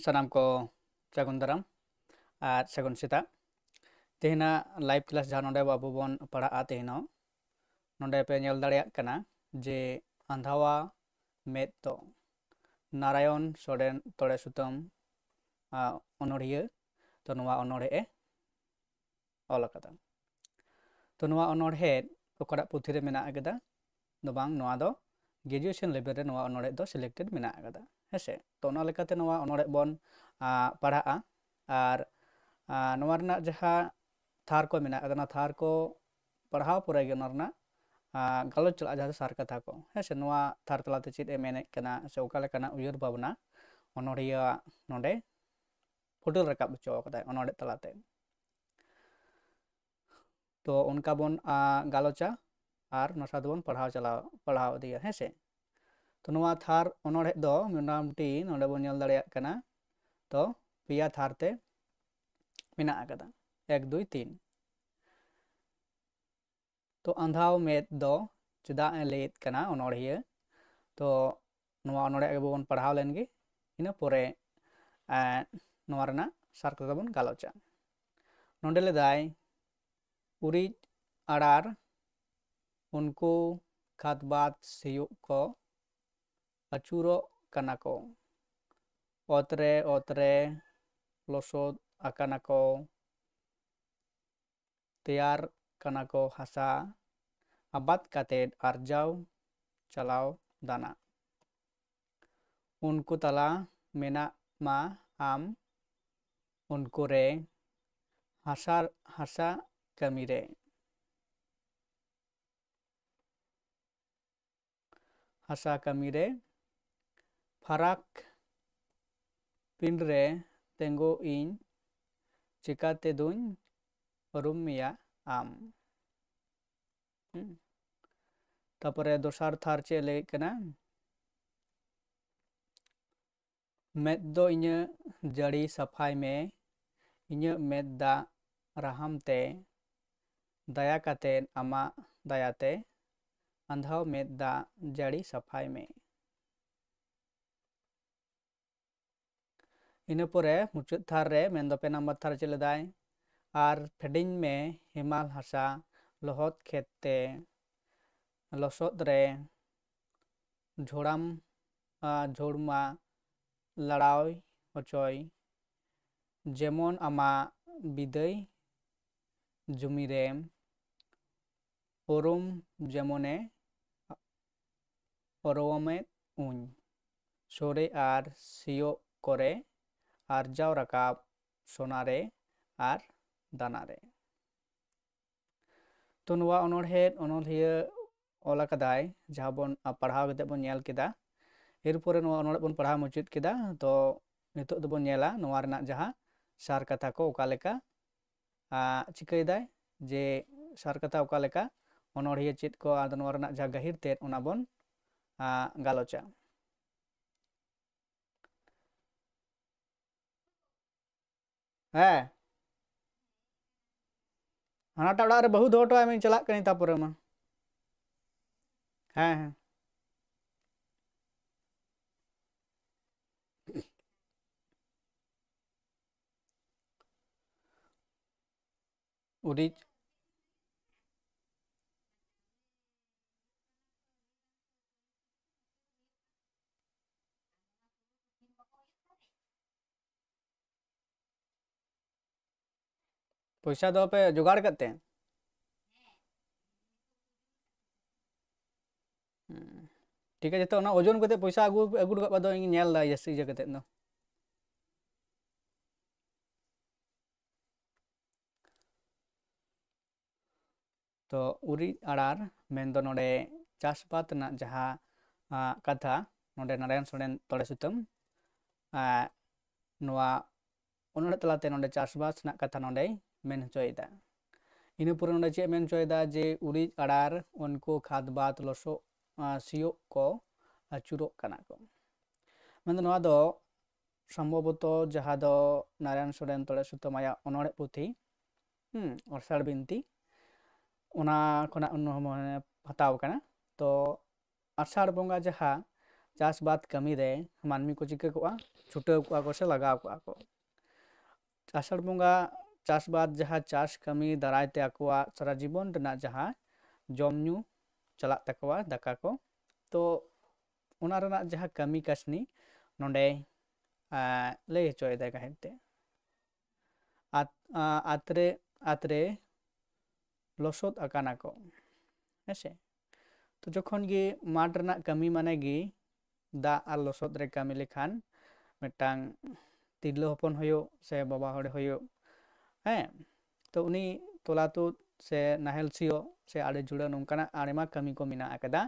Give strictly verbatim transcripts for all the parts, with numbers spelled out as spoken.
ᱥᱟᱱᱟᱢ ᱠᱚ ᱥᱟᱹᱜᱩᱱ ᱫᱟᱨᱟᱢ ᱟᱨ ᱥᱟᱹᱜᱩᱱ ᱥᱮᱛᱟᱜ᱾ ᱛᱮᱦᱮᱧᱟᱜ live class ᱡᱟᱦᱟᱸ ᱱᱚᱰᱮ ᱟᱵᱚ ᱵᱚᱱ ᱯᱟᱲᱦᱟᱜᱼᱟ, ᱛᱮᱦᱮᱧ ᱦᱚᱸ ᱱᱚᱰᱮ ᱯᱮ ᱧᱮᱞ ᱫᱟᱲᱮᱭᱟᱜ ᱠᱟᱱᱟ ᱡᱮ ᱟᱸᱫᱷᱟᱣᱟ ᱢᱮᱫ ᱫᱚ, ᱱᱟᱨᱟᱭᱚᱱ ᱥᱚᱨᱮᱱ ᱛᱚᱲᱮ ᱥᱩᱛᱟᱹᱢ ᱚᱱᱚᱬᱦᱤᱭᱟᱹ ᱛᱚ ᱱᱚᱣᱟ ᱚᱱᱚᱬᱦᱮ ᱮ ᱚᱞ ᱟᱠᱟᱫᱟ᱾ ᱛᱚ ᱱᱚᱣᱟ ᱚᱱᱚᱬᱦᱮ ᱚᱠᱟᱴᱟᱜ ᱯᱩᱛᱷᱤ ᱨᱮ ᱢᱮᱱᱟᱜ ᱟᱠᱟᱫᱟ? ᱫᱚ ᱵᱟᱝ, ᱱᱚᱣᱟ ᱫᱚ graduation level ᱨᱮ ᱱᱚᱣᱟ ᱚᱱᱚᱬᱦᱮ ᱫᱚ selected ᱢᱮᱱᱟᱜ ᱟᱠᱟᱫᱟ, ᱦᱮᱸᱥᱮ᱾ ᱛᱚ ᱚᱱᱟ ᱞᱮᱠᱟᱛᱮ ᱱᱚᱣᱟ ᱚᱱᱚᱬᱦᱮ ᱵᱚᱱ ᱯᱟᱲᱦᱟᱜᱼᱟ᱾ ᱟᱨ ᱱᱚᱣᱟ ᱨᱮᱱᱟᱜ ᱡᱟᱦᱟᱸ ᱛᱷᱟᱨ ᱠᱚ ᱢᱮᱱᱟᱜ ᱟᱠᱟᱫᱟ, ᱚᱱᱟ ᱛᱷᱟᱨ ᱠᱚ ᱯᱟᱲᱦᱟᱣ ᱯᱚᱨᱮ ᱜᱮ ᱚᱱᱟ ᱨᱮᱱᱟᱜ ᱜᱟᱞᱚᱪ ᱪᱟᱞᱟᱜᱼᱟ, ᱡᱟᱦᱟᱸ ᱫᱚ ᱥᱟᱨ ᱠᱟᱛᱷᱟ ᱠᱚ, ᱦᱮᱸ ᱥᱮ᱾ ᱱᱚᱣᱟ ᱛᱷᱟᱨ ᱛᱟᱞᱟᱛᱮ ᱪᱮᱫ ᱮ ᱢᱮᱱᱮᱫ ᱠᱟᱱᱟ ᱥᱮ ᱚᱠᱟ ᱞᱮᱠᱟᱱᱟᱜ ᱩᱭᱦᱟᱹᱨ ᱵᱷᱟᱵᱽᱱᱟ ᱚᱱᱚᱬᱦᱤᱭᱟᱹᱣᱟᱜ ᱱᱚᱰᱮ ᱯᱷᱩᱴᱮᱞ ᱨᱟᱠᱟᱵ ᱦᱚᱪᱚ ᱟᱠᱟᱫᱟᱭ ᱚᱱᱚᱬᱦᱮ ᱛᱟᱞᱟᱛᱮ᱾ ᱛᱚ ᱚᱱᱠᱟ ᱵᱚᱱ ᱜᱟᱞᱚᱪᱟ ᱟᱨ ᱱᱟᱥᱟ ᱫᱚᱵᱚᱱ ᱯᱟᱲᱦᱟᱣ ᱪᱟᱞᱟᱣ ᱯᱟᱲᱦᱟᱣ ᱤᱫᱤᱭᱟ, ᱦᱮᱸ ᱥᱮ᱾ ᱛᱚ ᱱᱚᱣᱟ ᱛᱷᱟᱨ ᱚᱱᱚᱬᱦᱮ ᱫᱚ ᱢᱚᱴᱟᱢᱩᱴᱤ ᱱᱚᱰᱮ ᱵᱚᱱ ᱧᱮᱞ ᱫᱟᱲᱮᱭᱟᱜ ᱠᱟᱱᱟ, ᱛᱚ ᱯᱮᱭᱟ ᱛᱷᱟᱨ ᱛᱮ ᱢᱮᱱᱟᱜ ᱟᱠᱟᱫᱟ, ᱮᱠ, ᱫᱩᱭ, ᱛᱤᱱ᱾ ᱛᱚ ᱟᱸᱫᱷᱟᱣ ᱢᱮᱫ ᱫᱚ ᱪᱮᱫᱟᱜ ᱮ ᱞᱟᱹᱭᱮᱫ ᱠᱟᱱᱟ ᱚᱱᱚᱬᱦᱤᱭᱟᱹ? ᱛᱚ ᱱᱚᱣᱟ ᱚᱱᱚᱬᱦᱮ ᱟᱵᱚ ᱵᱚᱱ ᱯᱟᱲᱦᱟᱣ ᱞᱮᱱ ᱜᱮ, ᱤᱱᱟᱹ ᱯᱚᱨᱮ ᱱᱚᱣᱟ ᱨᱮᱱᱟᱜ ᱥᱟᱨ ᱠᱟᱛᱷᱟ ᱵᱚᱱ ᱜᱟᱞᱚᱪᱟ᱾ ᱱᱚᱰᱮ ᱞᱮᱫᱟᱭ, ᱩᱨᱤᱡ ᱟᱲᱟᱨ ᱩᱱᱠᱩ ᱠᱷᱟᱫᱽᱵᱟᱫᱽ ᱥᱤᱭᱳᱜ ᱠᱚ ᱟᱹᱪᱩᱨᱚᱜ ᱠᱟᱱᱟ ᱠᱚ᱾ ᱚᱛ ᱨᱮ, ᱚᱛ ᱨᱮ ᱞᱚᱥᱚᱫ ᱟᱠᱟᱱᱟ ᱠᱚ, ᱛᱮᱭᱟᱨ ᱠᱟᱱᱟ ᱠᱚ ᱦᱟᱥᱟ, ᱟᱵᱟᱫ ᱠᱟᱛᱮᱫ ᱟᱨᱡᱟᱣ ᱪᱟᱞᱟᱣ ᱫᱟᱱᱟ᱾ ᱩᱱᱠᱩ ᱛᱟᱞᱟ ᱢᱮᱱᱟᱜ ᱢᱟ ᱟᱢ, ᱩᱱᱠᱩ ᱨᱮ ᱦᱟᱥᱟ, ᱦᱟᱥᱟ ᱠᱟᱹᱢᱤ ᱨᱮ᱾ ᱦᱟᱥᱟ ᱠᱟᱹᱢᱤ ᱨᱮ ᱯᱷᱟᱨᱟᱠ ᱯᱤᱸᱰ ᱨᱮ ᱛᱮᱸᱜᱳ ᱤᱧ, ᱪᱤᱠᱟᱹ ᱛᱮᱫᱩᱧ ᱩᱨᱩᱢ ᱢᱮᱭᱟ ᱟᱢ? ᱦᱩᱸ᱾ ᱛᱟᱯᱚᱨᱮ ᱫᱚᱥᱟᱨ ᱛᱷᱟᱨ ᱪᱮᱫ ᱞᱟᱹᱭᱮᱫ ᱠᱟᱱᱟ? ᱢᱮᱫ ᱫᱚ ᱤᱧᱟᱹᱜ ᱡᱟᱹᱲᱤ ᱥᱟᱯᱷᱟᱭ ᱢᱮ, ᱤᱧᱟᱹᱜ ᱢᱮᱫ ᱫᱟᱜ ᱨᱟᱦᱟᱢ ᱛᱮ, ᱫᱟᱭᱟ ᱠᱟᱛᱮᱫ ᱟᱢᱟᱜ ᱫᱟᱭᱟᱛᱮ, ᱟᱸᱫᱷᱟᱣ ᱢᱮᱫ ᱫᱟᱜ ᱡᱟᱹᱲᱤ ᱥᱟᱯᱷᱟᱭ ᱢᱮ᱾ ᱤᱱᱟᱹ ᱯᱚᱨᱮ ᱢᱩᱪᱟᱹᱫ ᱛᱷᱟᱨ ᱨᱮ, ᱢᱮᱱᱫᱚ ᱯᱮ ᱱᱟᱢᱵᱟᱨ ᱛᱷᱟᱨ ᱪᱮᱫ ᱞᱮᱫᱟᱭ? ᱟᱨ ᱯᱷᱮᱰᱤᱧ ᱢᱮ ᱦᱮᱢᱟᱞ ᱦᱟᱥᱟ ᱞᱚᱦᱚᱫ ᱠᱷᱮᱛ ᱛᱮ, ᱞᱚᱥᱚᱫ ᱨᱮ ᱡᱷᱚᱲᱟᱢ, ᱟ, ᱡᱷᱚᱲᱢᱟ ᱞᱟᱲᱟᱣ ᱦᱚᱪᱚᱭ, ᱡᱮᱢᱚᱱ ᱟᱢᱟᱜ ᱵᱤᱫᱟᱹᱭ ᱡᱩᱢᱤ ᱨᱮ ᱯᱳᱨᱳᱢ ᱡᱮᱢᱚᱱᱮ ᱯᱳᱨᱳᱢᱮᱫ ᱩᱧ, ᱥᱳᱨᱮ ᱟᱨ ᱥᱤᱭᱳᱜ ᱠᱚᱨᱮ ᱟᱨᱡᱟᱣ ᱨᱟᱠᱟᱵ ᱥᱚᱱᱟ ᱨᱮ ᱟᱨ ᱫᱟᱱᱟ ᱨᱮ᱾ ᱛᱚ ᱱᱚᱣᱟ ᱚᱱᱚᱬᱦᱮ ᱚᱱᱚᱞᱤᱭᱟᱹ ᱚᱞ ᱟᱠᱟᱫᱟᱭ, ᱡᱟᱦᱟᱸ ᱵᱚᱱ, ᱟ, ᱯᱟᱲᱦᱟᱣ ᱠᱟᱛᱮ ᱵᱚᱱ ᱧᱮᱞ ᱠᱮᱫᱟ᱾ ᱮᱨᱯᱚᱨᱮ ᱱᱚᱣᱟ ᱚᱱᱚᱬᱦᱮ ᱵᱚᱱ ᱯᱟᱲᱦᱟᱣ ᱢᱩᱪᱟᱹᱫ ᱠᱮᱫᱟ᱾ ᱛᱚ ᱱᱤᱛᱚᱜ ᱫᱚᱵᱚᱱ ᱧᱮᱞᱟ ᱱᱚᱣᱟ ᱨᱮᱱᱟᱜ ᱡᱟᱦᱟᱸ ᱥᱟᱨ ᱠᱟᱛᱷᱟ ᱠᱚ ᱚᱠᱟ ᱞᱮᱠᱟ, ᱟ, ᱪᱤᱠᱟᱹᱭᱮᱫᱟᱭ, ᱡᱮ ᱥᱟᱨ ᱠᱟᱛᱷᱟ ᱚᱠᱟ ᱞᱮᱠᱟ, ᱚᱱᱚᱬᱦᱤᱭᱟᱹ ᱪᱮᱫ ᱠᱚ, ᱟᱫᱚ ᱱᱚᱣᱟ ᱨᱮᱱᱟᱜ ᱡᱟᱦᱟᱸ ᱜᱟᱹᱦᱤᱨ ᱛᱮᱫ ᱚᱱᱟ ᱵᱚᱱ, ᱟ, ᱜᱟᱞᱚᱪᱟ᱾ ᱦᱮᱸ, ᱦᱟᱱᱟᱴᱟᱜ ᱚᱲᱟᱜ ᱨᱮ ᱵᱟᱹᱦᱩ ᱫᱚᱦᱚ ᱦᱚᱴᱚ ᱟᱭ ᱢᱮ, ᱪᱟᱞᱟᱜ ᱠᱟᱹᱱᱟᱹᱧ ᱛᱟᱯᱚᱨᱮ ᱢᱟ᱾ ᱦᱮᱸ, ᱦᱮᱸ᱾ ᱩᱨᱤᱡ᱾ ᱯᱚᱭᱥᱟ ᱫᱚ ᱯᱮ ᱡᱚᱜᱟᱲ ᱠᱮᱫ ᱛᱮ? ᱦᱩᱸ᱾ ᱴᱷᱤᱠ ᱟᱪᱷᱮ, ᱛᱚ ᱚᱱᱟ ᱳᱡᱚᱱ ᱠᱟᱛᱮ ᱯᱚᱭᱥᱟ ᱟᱹᱜᱩ, ᱟᱹᱜᱩ ᱦᱚᱴᱚ ᱠᱟᱜ ᱯᱮ, ᱟᱫᱚ ᱤᱧ ᱧᱮᱞ ᱮᱫᱟ ᱤᱭᱟᱹ ᱥᱮ ᱤᱭᱟᱹ ᱠᱟᱛᱮ ᱫᱚ᱾ ᱛᱚ ᱩᱨᱤᱡ ᱟᱲᱟᱨ ᱢᱮᱱᱫᱚ ᱱᱚᱰᱮ ᱪᱟᱥᱵᱟᱫ ᱨᱮᱱᱟᱜ ᱡᱟᱦᱟᱸ, ᱟ, ᱠᱟᱛᱷᱟ, ᱱᱚᱰᱮ ᱱᱟᱨᱟᱭᱚᱱ ᱥᱚᱨᱮᱱ ᱛᱚᱲᱮ ᱥᱩᱛᱟᱹᱢ, ᱟ, ᱱᱚᱣᱟ ᱚᱱᱚᱬᱦᱮ ᱛᱟᱞᱟᱛᱮ ᱱᱚᱰᱮ ᱪᱟᱥᱵᱟᱥ ᱨᱮᱱᱟᱜ ᱠᱟᱛᱷᱟ ᱱᱚᱰᱮᱭ ᱢᱮᱱ ᱦᱚᱪᱚᱭᱮᱫᱟ᱾ ᱤᱱᱟᱹ ᱯᱚᱨᱮ ᱱᱚᱰᱮ ᱪᱮᱫ ᱮ ᱢᱮᱱ ᱦᱚᱪᱚᱭᱮᱫᱟ, ᱡᱮ ᱩᱨᱤᱡ ᱟᱲᱟᱨ ᱩᱱᱠᱩ ᱠᱷᱟᱫᱽ ᱵᱟᱫᱽ ᱞᱚᱥᱚᱜ, ᱟ, ᱥᱤᱭᱳᱜ ᱠᱚ ᱟᱹᱪᱩᱨᱚᱜ ᱠᱟᱱᱟ ᱠᱚ᱾ ᱢᱮᱱᱫᱚ ᱱᱚᱣᱟ ᱫᱚ ᱥᱚᱢᱵᱷᱚᱵᱚᱛᱚ ᱡᱟᱦᱟᱸ ᱫᱚ ᱱᱟᱨᱟᱭᱚᱱ ᱥᱚᱨᱮᱱ ᱛᱚᱲᱮ ᱥᱩᱛᱟᱹᱢ ᱟᱭᱟᱜ ᱚᱱᱚᱬᱦᱮ ᱯᱩᱛᱷᱤ, ᱦᱩᱸ, ᱚᱨᱥᱟᱲ ᱵᱤᱱᱛᱤ, ᱚᱱᱟ ᱠᱷᱚᱱᱟᱜ ᱚᱱᱩᱢᱟᱱ ᱦᱟᱛᱟᱣ ᱠᱟᱱᱟ᱾ ᱛᱚ ᱟᱥᱟᱲ ᱵᱚᱸᱜᱟ ᱡᱟᱦᱟᱸ ᱪᱟᱥ ᱵᱟᱫ ᱠᱟᱹᱢᱤ ᱨᱮ ᱢᱟᱹᱱᱢᱤ ᱠᱚ ᱪᱤᱠᱟᱹ ᱠᱚᱜᱼᱟ? ᱪᱷᱩᱴᱟᱹᱣ ᱠᱚᱜᱼᱟ ᱠᱚ ᱥᱮ ᱞᱟᱜᱟᱣ ᱠᱚᱜᱼᱟ ᱠᱚ᱾ ᱟᱥᱟᱲ ᱵᱚᱸᱜᱟ ᱪᱟᱥ ᱵᱟᱫ ᱡᱟᱦᱟᱸ ᱪᱟᱥ ᱠᱟᱹᱢᱤ ᱫᱟᱨᱟᱭ ᱛᱮ ᱟᱠᱚᱣᱟᱜ ᱥᱟᱨᱟ ᱡᱤᱵᱚᱱ ᱨᱮᱱᱟᱜ ᱡᱟᱦᱟᱸ ᱡᱚᱢ ᱧᱩ ᱪᱟᱞᱟᱜ ᱛᱟᱠᱚᱣᱟ, ᱫᱟᱠᱟ ᱠᱚ, ᱛᱚ ᱚᱱᱟ ᱨᱮᱱᱟᱜ ᱡᱟᱦᱟᱸ ᱠᱟᱹᱢᱤ ᱠᱟᱹᱥᱱᱤ ᱱᱚᱰᱮ ᱞᱟᱹᱭ ᱦᱚᱪᱚᱭᱮᱫᱟᱭ ᱜᱟᱹᱦᱤᱨ ᱛᱮ᱾ ᱟᱛᱨᱮ ᱟᱛᱨᱮ ᱞᱚᱥᱚᱫ ᱟᱠᱟᱱᱟ ᱠᱚ᱾ ᱦᱮᱸᱥᱮ? ᱛᱚ ᱡᱚᱠᱷᱚᱱ ᱜᱮ ᱢᱟᱴᱷ ᱨᱮᱱᱟᱜ ᱠᱟᱹᱢᱤ ᱢᱟᱱᱮ ᱜᱮ ᱫᱟᱜ ᱟᱨ ᱞᱚᱥᱚᱫ ᱨᱮ ᱠᱟᱹᱢᱤ ᱞᱮᱠᱷᱟᱱ ᱢᱤᱫᱴᱟᱝ ᱛᱤᱨᱞᱟᱹ ᱦᱚᱯᱚᱱ ᱦᱩᱭᱩᱜ ᱥᱮ ᱵᱟᱵᱟ ᱦᱚᱲ ᱦᱩᱭᱩᱜ, ᱦᱮᱸ, ᱛᱚ ᱩᱱᱤ ᱛᱚᱞᱟ ᱛᱩᱫ ᱥᱮ ᱱᱟᱦᱮᱞ ᱥᱤᱭᱳᱜ ᱥᱮ ᱟᱲᱮ ᱡᱷᱩᱲᱟᱹ, ᱱᱚᱝᱠᱟᱱᱟᱜ ᱟᱭᱢᱟ ᱠᱟᱹᱢᱤ ᱠᱚ ᱢᱮᱱᱟᱜ ᱟᱠᱟᱫᱟ,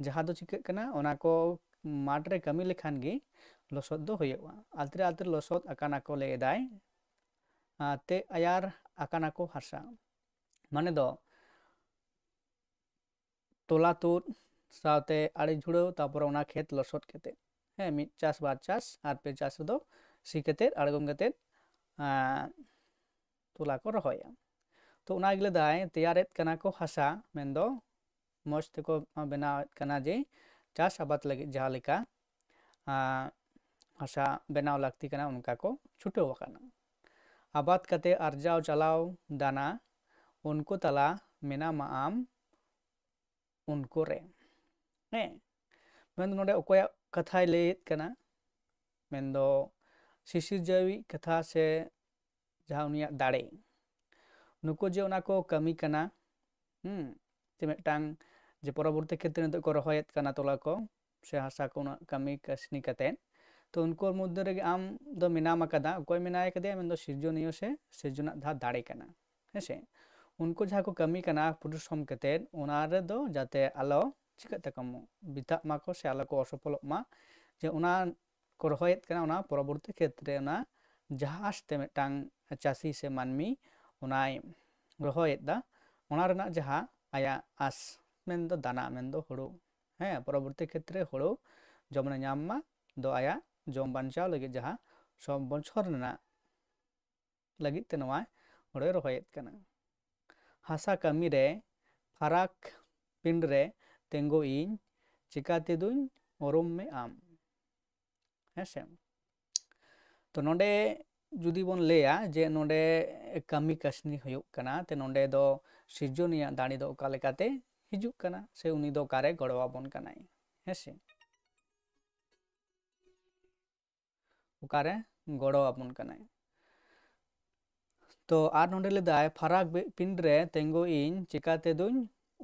ᱡᱟᱦᱟᱸ ᱫᱚ ᱪᱤᱠᱟᱹᱜ ᱠᱟᱱᱟ, ᱚᱱᱟ ᱠᱚ ᱢᱟᱴᱷ ᱨᱮ ᱠᱟᱹᱢᱤ ᱞᱮᱠᱷᱟᱱ ᱜᱮ ᱞᱚᱥᱚᱫ ᱫᱚ ᱦᱩᱭᱩᱜᱼᱟ᱾ ᱟᱛᱨᱮ ᱟᱛᱨᱮ ᱞᱚᱥᱚᱫ ᱟᱠᱟᱱᱟ ᱠᱚ ᱞᱟᱹᱭᱮᱫᱟᱭ, ᱛᱮ ᱟᱭᱟᱨ ᱟᱠᱟᱱᱟ ᱠᱚ ᱦᱟᱥᱟ, ᱢᱟᱱᱮ ᱫᱚ ᱛᱚᱞᱟ ᱛᱩᱫ ᱥᱟᱶᱛᱮ ᱟᱲᱮ ᱡᱷᱩᱲᱟᱹᱣ, ᱛᱟᱨᱯᱚᱨᱮ ᱚᱱᱟ ᱠᱷᱮᱛ ᱞᱚᱥᱚᱫ ᱠᱟᱛᱮ, ᱦᱮᱸ, ᱢᱤᱫ ᱪᱟᱥ ᱵᱟᱨ ᱪᱟᱥ ᱟᱨ ᱯᱮ ᱪᱟᱥ ᱨᱮᱫᱚ ᱥᱤ ᱠᱟᱛᱮ ᱟᱬᱜᱚᱢ ᱠᱟᱛᱮ ᱛᱚᱞᱟ ᱠᱚ ᱨᱚᱦᱚᱭᱟ᱾ ᱛᱚ ᱚᱱᱟ ᱜᱮ ᱞᱟᱹᱭᱫᱟᱭ, ᱛᱮᱭᱟᱨᱮᱫ ᱠᱟᱱᱟ ᱠᱚ ᱦᱟᱥᱟ, ᱢᱮᱱᱫᱚ ᱢᱚᱡᱽ ᱛᱮᱠᱚ ᱵᱮᱱᱟᱣᱮᱫ ᱠᱟᱱᱟ ᱡᱮ ᱪᱟᱥ ᱟᱵᱟᱫ ᱞᱟᱹᱜᱤᱫ ᱡᱟᱦᱟᱸ ᱞᱮᱠᱟ ᱦᱟᱥᱟ ᱵᱮᱱᱟᱣ ᱞᱟᱹᱠᱛᱤ ᱠᱟᱱᱟ, ᱚᱱᱠᱟ ᱠᱚ ᱪᱷᱩᱴᱟᱹᱣ ᱟᱠᱟᱱᱟ᱾ ᱟᱵᱟᱫ ᱠᱟᱛᱮ ᱟᱨᱡᱟᱣ ᱪᱟᱞᱟᱣ ᱫᱟᱱᱟ ᱩᱱᱠᱩ ᱛᱟᱞᱟ ᱢᱮᱱᱟᱢᱟ ᱟᱢ ᱩᱱᱠᱩ ᱨᱮ᱾ ᱦᱮᱸ, ᱢᱮᱱᱫᱚ ᱱᱚᱰᱮ ᱚᱠᱚᱭᱟᱜ ᱠᱟᱛᱷᱟᱭ ᱞᱟᱹᱭᱮᱫ ᱠᱟᱱᱟ? ᱢᱮᱱᱫᱚ ᱥᱤᱥᱤᱨᱡᱟᱹᱣᱤᱡ ᱠᱟᱛᱷᱟ ᱥᱮ ᱡᱟᱦᱟᱸ ᱩᱱᱤᱭᱟᱜ ᱫᱟᱲᱮ, ᱱᱩᱠᱩ ᱡᱮ ᱚᱱᱟ ᱠᱚ ᱠᱟᱹᱢᱤ ᱠᱟᱱᱟ, ᱦᱩᱸ, ᱡᱮ ᱢᱤᱫᱴᱟᱝ ᱡᱮ ᱯᱚᱨᱚᱵᱚᱨᱛᱤ ᱠᱷᱮᱛᱨᱮ ᱱᱤᱛᱚᱜ ᱠᱚ ᱨᱚᱦᱚᱭᱮᱫ ᱠᱟᱱᱟ ᱛᱚᱞᱟ ᱠᱚ ᱥᱮ ᱦᱟᱥᱟ ᱠᱚ ᱩᱱᱟᱹᱜ ᱠᱟᱹᱢᱤ ᱠᱟᱹᱥᱱᱤ ᱠᱟᱛᱮ, ᱛᱚ ᱩᱱᱠᱩ ᱢᱚᱫᱽᱫᱷᱮ ᱨᱮᱜᱮ ᱟᱢ ᱫᱚ ᱢᱮᱱᱟᱢ ᱟᱠᱟᱫᱟ᱾ ᱚᱠᱚᱭ ᱢᱮᱱᱟᱭ ᱠᱟᱫᱮᱭᱟ? ᱢᱮᱱᱫᱚ ᱥᱤᱨᱡᱚᱱᱤᱭᱟᱹ ᱥᱮ ᱥᱤᱨᱡᱚᱱᱟᱜ ᱡᱟᱦᱟᱸ ᱫᱟᱲᱮ ᱠᱟᱱᱟ, ᱦᱮᱸᱥᱮ? ᱩᱱᱠᱩ ᱡᱟᱦᱟᱸ ᱠᱚ ᱠᱟᱹᱢᱤ ᱠᱟᱱᱟ ᱯᱚᱨᱤᱥᱨᱚᱢ ᱠᱟᱛᱮ, ᱚᱱᱟ ᱨᱮᱫᱚ ᱡᱟᱛᱮ ᱟᱞᱚ ᱪᱤᱠᱟᱹᱜ ᱛᱟᱠᱚ ᱢᱟ, ᱵᱤᱛᱟᱜ ᱢᱟᱠᱚ ᱥᱮ ᱟᱞᱚ ᱠᱚ ᱚᱥᱚᱯᱷᱚᱞᱚᱜ ᱢᱟ, ᱡᱮ ᱚᱱᱟ ᱠᱚ ᱨᱚᱦᱚᱭᱮᱫ ᱠᱟᱱᱟ, ᱚᱱᱟ ᱯᱚᱨᱚᱵᱚᱨᱛᱤ ᱠᱷᱮᱛᱨᱮ ᱚᱱᱟ ᱡᱟᱦᱟᱸ ᱟᱥᱛᱮ ᱢᱤᱫᱴᱟᱝ ᱪᱟᱹᱥᱤ ᱥᱮ ᱢᱟᱹᱱᱢᱤ ᱚᱱᱟᱭ ᱨᱚᱦᱚᱭᱮᱫᱟ, ᱚᱱᱟ ᱨᱮᱱᱟᱜ ᱡᱟᱦᱟᱸ ᱟᱭᱟᱜ ᱟᱸᱥ, ᱢᱮᱱᱫᱚ ᱫᱟᱱᱟ, ᱢᱮᱱᱫᱚ ᱦᱩᱲᱩ, ᱦᱮᱸ, ᱯᱚᱨᱚᱵᱚᱨᱛᱤ ᱠᱷᱮᱛᱨᱮ ᱦᱩᱲᱩ ᱡᱚᱢ ᱨᱮ ᱧᱟᱢ ᱢᱟ, ᱫᱚ ᱟᱭᱟᱜ ᱡᱚᱢ ᱵᱟᱧᱪᱟᱣ ᱞᱟᱹᱜᱤᱫ ᱡᱟᱦᱟᱸ ᱥᱚᱵ ᱵᱚᱪᱷᱚᱨ ᱨᱮᱱᱟᱜ ᱞᱟᱹᱜᱤᱫ ᱛᱮ ᱱᱚᱣᱟ ᱦᱩᱲᱩᱭ ᱨᱚᱦᱚᱭᱮᱫ ᱠᱟᱱᱟ᱾ ᱦᱟᱥᱟ ᱠᱟᱹᱢᱤ ᱨᱮ ᱯᱷᱟᱨᱟᱠ ᱯᱤᱸᱰ ᱨᱮ ᱛᱤᱸᱜᱩ ᱤᱧ, ᱪᱤᱠᱟ ᱛᱮᱫᱩᱧ ᱳᱨᱳᱢ ᱢᱮ ᱟᱢ᱾ ᱦᱮᱸ ᱥᱮ? ᱛᱚ ᱱᱚᱰᱮ ᱡᱩᱫᱤ ᱵᱚᱱ ᱞᱟᱹᱭᱟ ᱡᱮ ᱱᱚᱰᱮ ᱠᱟᱹᱢᱤ ᱠᱟᱹᱥᱱᱤ ᱦᱩᱭᱩᱜ ᱠᱟᱱᱟ, ᱛᱚ ᱱᱚᱰᱮ ᱫᱚ ᱥᱤᱨᱡᱚᱱᱤᱭᱟᱜ ᱫᱟᱲᱮ ᱫᱚ ᱚᱠᱟ ᱞᱮᱠᱟᱛᱮ ᱦᱤᱡᱩᱜ ᱠᱟᱱᱟ, ᱥᱮ ᱩᱱᱤ ᱫᱚ ᱚᱠᱟᱨᱮ ᱜᱚᱲᱚ ᱟᱵᱚᱱ ᱠᱟᱱᱟᱭ? ᱦᱮᱸ ᱥᱮ? ᱚᱠᱟᱨᱮ ᱜᱚᱲᱚ ᱟᱵᱚᱱ ᱠᱟᱱᱟᱭ? ᱛᱚ ᱟᱨ ᱱᱚᱰᱮ ᱞᱟᱹᱭᱫᱟᱭ, ᱯᱷᱟᱨᱟᱠ ᱵᱮ-, ᱯᱤᱸᱰ ᱨᱮ ᱛᱮᱸᱜᱳ ᱤᱧ, ᱪᱤᱠᱟ ᱛᱮᱫᱩᱧ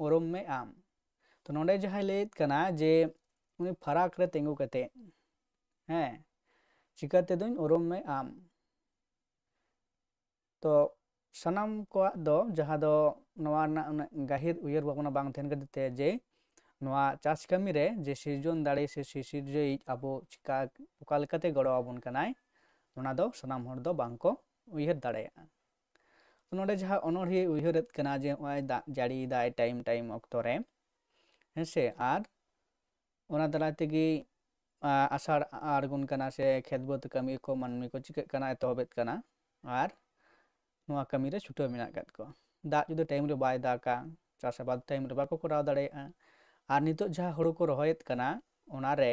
ᱳᱨᱳᱢ ᱢᱮ ᱟᱢ? ᱛᱚ ᱱᱚᱰᱮ ᱡᱟᱦᱟᱸᱭ ᱞᱟᱹᱭᱮᱫ ᱠᱟᱱᱟ ᱡᱮ ᱩᱱᱤ ᱯᱷᱟᱨᱟᱠ ᱨᱮ ᱛᱮᱸᱜᱳ ᱠᱟᱛᱮ, ᱦᱮᱸ, ᱪᱤᱠᱟ ᱛᱮᱫᱩᱧ ᱳᱨᱳᱢ ᱢᱮ ᱟᱢ? ᱛᱚ ᱥᱟᱱᱟᱢ ᱠᱚᱣᱟᱜ ᱫᱚ, ᱡᱟᱦᱟᱸ ᱫᱚ ᱱᱚᱣᱟ ᱨᱮᱱᱟᱜ ᱩᱱᱟᱹᱜ ᱜᱟᱹᱦᱤᱨ ᱩᱭᱦᱟᱹᱨ ᱵᱷᱟᱵᱽᱱᱟ ᱵᱟᱝ ᱛᱟᱦᱮᱱ ᱠᱷᱟᱹᱛᱤᱨ ᱛᱮ, ᱡᱮ ᱱᱚᱣᱟ ᱪᱟᱥ ᱠᱟᱹᱢᱤ ᱨᱮ ᱡᱮ ᱥᱤᱨᱡᱚᱱ ᱫᱟᱲᱮ ᱥᱮ ᱥᱤᱥᱤᱨᱡᱟᱹᱣᱤᱡ ᱟᱵᱚ ᱪᱤᱠᱟ, ᱚᱠᱟ ᱞᱮᱠᱟᱛᱮ ᱜᱚᱲᱚ ᱟᱵᱚᱱ ᱠᱟᱱᱟᱭ, ᱚᱱᱟ ᱫᱚ ᱥᱟᱱᱟᱢ ᱦᱚᱲ ᱫᱚ ᱵᱟᱝ ᱠᱚ ᱩᱭᱦᱟᱹᱨ ᱫᱟᱲᱮᱭᱟᱜᱼᱟ᱾ ᱛᱚ ᱱᱚᱰᱮ ᱡᱟᱦᱟᱸ ᱚᱱᱚᱬᱦᱤᱭᱟᱹ ᱩᱭᱦᱟᱹᱨᱮᱫ ᱠᱟᱱᱟ ᱡᱮ ᱱᱚᱜᱼᱚᱭ ᱫᱟᱜ ᱡᱟᱹᱲᱤᱭᱮᱫᱟᱭ ᱴᱟᱭᱤᱢ ᱴᱟᱭᱤᱢ ᱚᱠᱛᱚ ᱨᱮ, ᱦᱮᱸ ᱥᱮ, ᱟᱨ ᱚᱱᱟ ᱫᱟᱨᱟᱭ ᱛᱮᱜᱮ, ᱟ, ᱟᱥᱟᱲ ᱟᱬᱜᱚᱱ ᱠᱟᱱᱟ ᱥᱮ ᱠᱷᱮᱛ ᱵᱟᱹᱫᱽ ᱠᱟᱹᱢᱤ ᱠᱚ ᱢᱟᱹᱱᱢᱤ ᱠᱚ ᱪᱤᱠᱟᱹᱜ ᱠᱟᱱᱟ, ᱮᱛᱚᱦᱚᱵᱮᱫ ᱠᱟᱱᱟ, ᱟᱨ ᱱᱚᱣᱟ ᱠᱟᱹᱢᱤ ᱨᱮ ᱪᱷᱩᱴᱟᱹᱣ ᱢᱮᱱᱟᱜ ᱟᱠᱟᱫ ᱠᱚᱣᱟ᱾ ᱫᱟᱜ ᱡᱩᱫᱤ ᱴᱟᱭᱤᱢ ᱨᱮ ᱵᱟᱭ ᱫᱟᱜᱟ, ᱪᱟᱥ ᱟᱵᱟᱫ ᱴᱟᱭᱤᱢ ᱨᱮ ᱵᱟᱠᱚ ᱠᱚᱨᱟᱣ ᱫᱟᱲᱮᱭᱟᱜᱼᱟ᱾ ᱟᱨ ᱱᱤᱛᱚᱜ ᱡᱟᱦᱟᱸ ᱦᱩᱲᱩ ᱠᱚ ᱨᱚᱦᱚᱭᱮᱫ ᱠᱟᱱᱟ, ᱚᱱᱟᱨᱮ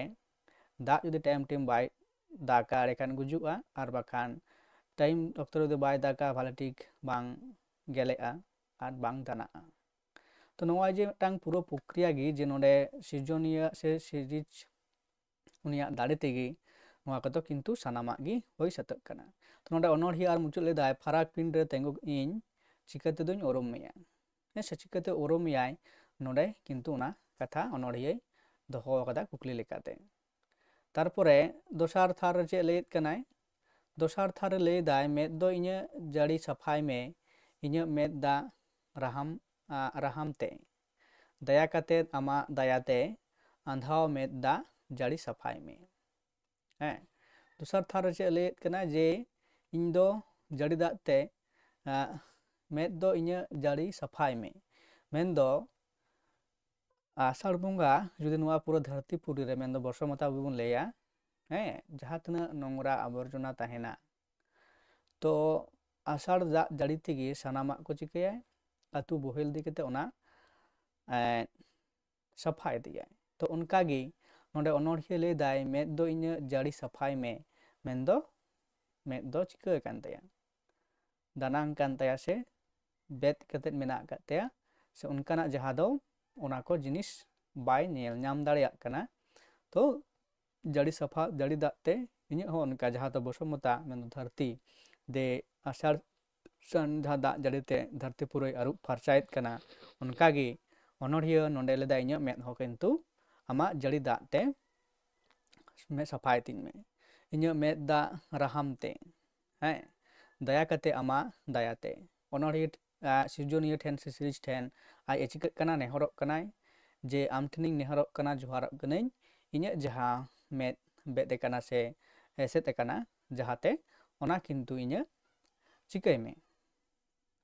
ᱫᱟᱜ ᱡᱩᱫᱤ ᱴᱟᱭᱤᱢ ᱴᱟᱭᱤᱢ ᱵᱟᱭ ᱫᱟᱜᱟ, ᱮᱸᱰᱮᱠᱷᱟᱱ ᱜᱩᱡᱩᱜᱼᱟ, ᱟᱨ ᱵᱟᱠᱷᱟᱱ ᱴᱟᱭᱤᱢ ᱚᱠᱛᱚ ᱨᱮ ᱡᱩᱫᱤ ᱵᱟᱭ ᱫᱟᱜᱟ, ᱵᱷᱟᱞᱮ ᱴᱷᱤᱠ ᱵᱟᱝ ᱜᱮᱞᱮᱜᱼᱟ ᱟᱨ ᱵᱟᱝ ᱫᱟᱱᱟᱜᱼᱟ᱾ ᱛᱚ ᱱᱚᱜᱼᱚᱭ ᱡᱮ ᱢᱤᱫᱴᱟᱝ ᱯᱩᱨᱟᱹ ᱯᱨᱚᱠᱨᱤᱭᱟ ᱜᱮ, ᱡᱮ ᱱᱚᱰᱮ ᱥᱤᱨᱡᱚᱱᱤᱭᱟᱹ ᱥᱮ ᱥᱤᱨᱤᱡᱽ, ᱩᱱᱤᱭᱟᱜ ᱫᱟᱲᱮ ᱛᱮᱜᱮ ᱱᱚᱣᱟ ᱠᱚᱫᱚ ᱠᱤᱱᱛᱩ ᱥᱟᱱᱟᱢᱟᱜ ᱜᱮ ᱦᱩᱭ ᱥᱟᱹᱛᱟᱹᱜ ᱠᱟᱱᱟ᱾ ᱛᱚ ᱱᱚᱰᱮ ᱚᱱᱚᱬᱦᱤᱭᱟᱹ ᱟᱨ ᱢᱩᱪᱟᱹᱫ ᱞᱮᱫᱟᱭ, ᱯᱷᱟᱨᱟᱠ ᱯᱤᱸᱰ ᱨᱮ ᱛᱮᱸᱜᱳ ᱤᱧ, ᱪᱤᱠᱟᱹ ᱛᱮᱫᱚᱧ ᱩᱨᱩᱢ ᱢᱮᱭᱟ? ᱦᱮᱸ ᱥᱮ, ᱪᱤᱠᱟᱹᱛᱮ ᱩᱨᱩᱢ ᱢᱮᱭᱟᱭ? ᱱᱚᱰᱮ ᱠᱤᱱᱛᱩ ᱚᱱᱟ ᱠᱟᱛᱷᱟ ᱚᱱᱚᱬᱦᱤᱭᱟᱹᱭ ᱫᱚᱦᱚ ᱟᱠᱟᱫᱟ ᱠᱩᱠᱞᱤ ᱞᱮᱠᱟᱛᱮ᱾ ᱛᱟᱨᱯᱚᱨᱮ ᱫᱚᱥᱟᱨ ᱛᱷᱟᱨ ᱨᱮ ᱪᱮᱫ ᱞᱟᱹᱭᱮᱫ ᱠᱟᱱᱟᱭ? ᱫᱚᱥᱟᱨ ᱛᱷᱟᱨ ᱨᱮ ᱞᱟᱹᱭ ᱫᱟᱭ, ᱢᱮᱫ ᱫᱚ ᱤᱧᱟᱹᱜ ᱡᱟᱹᱲᱤ ᱥᱟᱯᱷᱟᱭ ᱢᱮ, ᱤᱧᱟᱹᱜ ᱢᱮᱫ ᱫᱟᱜ ᱨᱟᱦᱟᱢ, ᱟ, ᱨᱟᱦᱟᱢ ᱛᱮ᱾ ᱫᱟᱭᱟ ᱠᱟᱛᱮᱫ ᱟᱢᱟᱜ ᱫᱟᱭᱟᱛᱮ ᱟᱸᱫᱷᱟᱣ ᱢᱮᱫ ᱫᱟᱜ ᱡᱟᱹᱲᱤ ᱥᱟᱯᱷᱟᱭ ᱢᱮ᱾ ᱦᱮᱸ, ᱫᱚᱥᱟᱨ ᱛᱷᱟᱨ ᱨᱮ ᱪᱮᱫ ᱞᱟᱹᱭᱮᱫ ᱠᱟᱱᱟ ᱡᱮ ᱤᱧ ᱫᱚ ᱡᱟᱹᱲᱤ ᱫᱟᱜ ᱛᱮ, ᱟ, ᱢᱮᱫ ᱫᱚ ᱤᱧᱟᱹᱜ ᱡᱟᱹᱲᱤ ᱥᱟᱯᱷᱟᱭ ᱢᱮ᱾ ᱢᱮᱱᱫᱚ ᱟᱥᱟᱲ ᱵᱚᱸᱜᱟ ᱡᱩᱫᱤ ᱱᱚᱣᱟ ᱯᱩᱨᱟᱹ ᱫᱷᱟᱹᱨᱛᱤ ᱯᱩᱨᱤ ᱨᱮ, ᱢᱮᱱᱫᱚ ᱵᱚᱨᱥᱚ ᱢᱟᱛᱟ ᱟᱵᱚ ᱵᱚᱱ ᱞᱟᱹᱭᱟ, ᱦᱮᱸ, ᱡᱟᱦᱟᱸ ᱛᱤᱱᱟᱹᱜ ᱱᱚᱝᱨᱟ ᱟᱵᱚᱨᱡᱚᱱᱟ ᱛᱟᱦᱮᱱᱟ, ᱛᱚ ᱟᱥᱟᱲ ᱫᱟᱜ ᱡᱟᱹᱲᱤ ᱛᱮᱜᱮ ᱥᱟᱱᱟᱢᱟᱜ ᱠᱚ ᱪᱤᱠᱟᱹᱭᱟ, ᱟᱹᱛᱩ ᱵᱚᱦᱮᱞ ᱤᱫᱤ ᱠᱟᱛᱮ ᱚᱱᱟ, ᱮᱸ, ᱥᱟᱯᱷᱟ ᱤᱫᱤᱭᱟᱭ᱾ ᱛᱚ ᱚᱱᱠᱟᱜᱮ ᱱᱚᱰᱮ ᱚᱱᱚᱬᱦᱤᱭᱟᱹ ᱞᱟᱹᱭ ᱫᱟᱭ, "ᱢᱮᱫ ᱫᱚ ᱤᱧᱟᱹᱜ ᱡᱟᱹᱲᱤ ᱥᱟᱯᱷᱟᱭ ᱢᱮ", ᱢᱮᱱᱫᱚ ᱢᱮᱫ ᱫᱚ ᱪᱤᱠᱟᱹ ᱟᱠᱟᱱ ᱛᱟᱭᱟ? ᱫᱟᱱᱟᱝ ᱠᱟᱱ ᱛᱟᱭᱟ ᱥᱮ ᱵᱮᱫ ᱠᱟᱛᱮᱫ ᱢᱮᱱᱟᱜ ᱟᱠᱟᱫ ᱛᱟᱭᱟ, ᱥᱮ ᱚᱱᱠᱟᱱᱟᱜ ᱡᱟᱦᱟᱸ ᱫᱚ ᱚᱱᱟ ᱠᱚ ᱡᱤᱱᱤᱥ ᱵᱟᱭ ᱧᱮᱞ ᱧᱟᱢ ᱫᱟᱲᱮᱭᱟᱜ ᱠᱟᱱᱟ᱾ ᱛᱚ ᱡᱟᱹᱲᱤ ᱥᱟᱯᱷᱟ, ᱡᱟᱹᱲᱤ ᱫᱟᱜ ᱛᱮ ᱤᱧᱟᱹᱜ ᱦᱚᱸ ᱚᱱᱠᱟ ᱡᱟᱦᱟᱸ ᱫᱚ ᱵᱚᱥᱩᱢᱚᱛᱟ ᱢᱮᱱᱫᱚ ᱫᱷᱟᱹᱨᱛᱤ ᱫᱮ ᱟᱥᱟᱲ ᱥᱟᱱ ᱡᱟᱦᱟᱸ ᱫᱟᱜ ᱡᱟᱹᱲᱤ ᱛᱮ ᱫᱷᱟᱹᱨᱛᱤ ᱯᱩᱨᱟᱹᱭ ᱟᱹᱨᱩᱵ ᱯᱷᱟᱨᱪᱟᱭᱮᱫ ᱠᱟᱱᱟ, ᱚᱱᱠᱟᱜᱮ ᱚᱱᱚᱬᱦᱤᱭᱟᱹ ᱱᱚᱰᱮ ᱞᱟᱹᱭᱫᱟ, ᱤᱧᱟᱹᱜ ᱢᱮᱫ ᱦᱚᱸ ᱠᱤᱱᱛᱩ ᱟᱢᱟᱜ ᱡᱟᱹᱲᱤ ᱫᱟᱜ ᱛᱮ ᱢᱮᱫ ᱥᱟᱯᱷᱟᱭ ᱛᱤᱧ ᱢᱮ, ᱤᱧᱟᱹᱜ ᱢᱮᱫ ᱫᱟᱜ ᱨᱟᱦᱟᱢ ᱛᱮ, ᱦᱮᱸ, ᱫᱟᱭᱟ ᱠᱟᱛᱮ ᱟᱢᱟᱜ ᱫᱟᱭᱟᱛᱮ᱾ ᱚᱱᱚᱬᱦᱤᱭᱟᱹ, ᱟ, ᱥᱤᱨᱡᱚᱱᱤᱭᱟᱹ ᱴᱷᱮᱱ ᱥᱮ ᱥᱤᱨᱤᱡᱽ ᱴᱷᱮᱱ ᱟᱡ ᱮ ᱪᱤᱠᱟᱹᱜ ᱠᱟᱱᱟ, ᱱᱮᱦᱚᱨᱚᱜ ᱠᱟᱱᱟᱭ ᱡᱮ, "ᱟᱢ ᱴᱷᱮᱱᱤᱧ ᱱᱮᱦᱚᱨᱚᱜ ᱠᱟᱱᱟ, ᱡᱚᱦᱟᱨᱚᱜ ᱠᱟᱹᱱᱟᱹᱧ, ᱤᱧᱟᱹᱜ ᱡᱟᱦᱟᱸ ᱢᱮᱫ ᱵᱮᱫ ᱟᱠᱟᱱᱟ ᱥᱮ ᱮᱥᱮᱫ ᱟᱠᱟᱱᱟ ᱡᱟᱦᱟᱸᱛᱮ, ᱚᱱᱟ ᱠᱤᱱᱛᱩ ᱤᱧᱟᱹᱜ ᱪᱤᱠᱟᱹᱭ ᱢᱮ,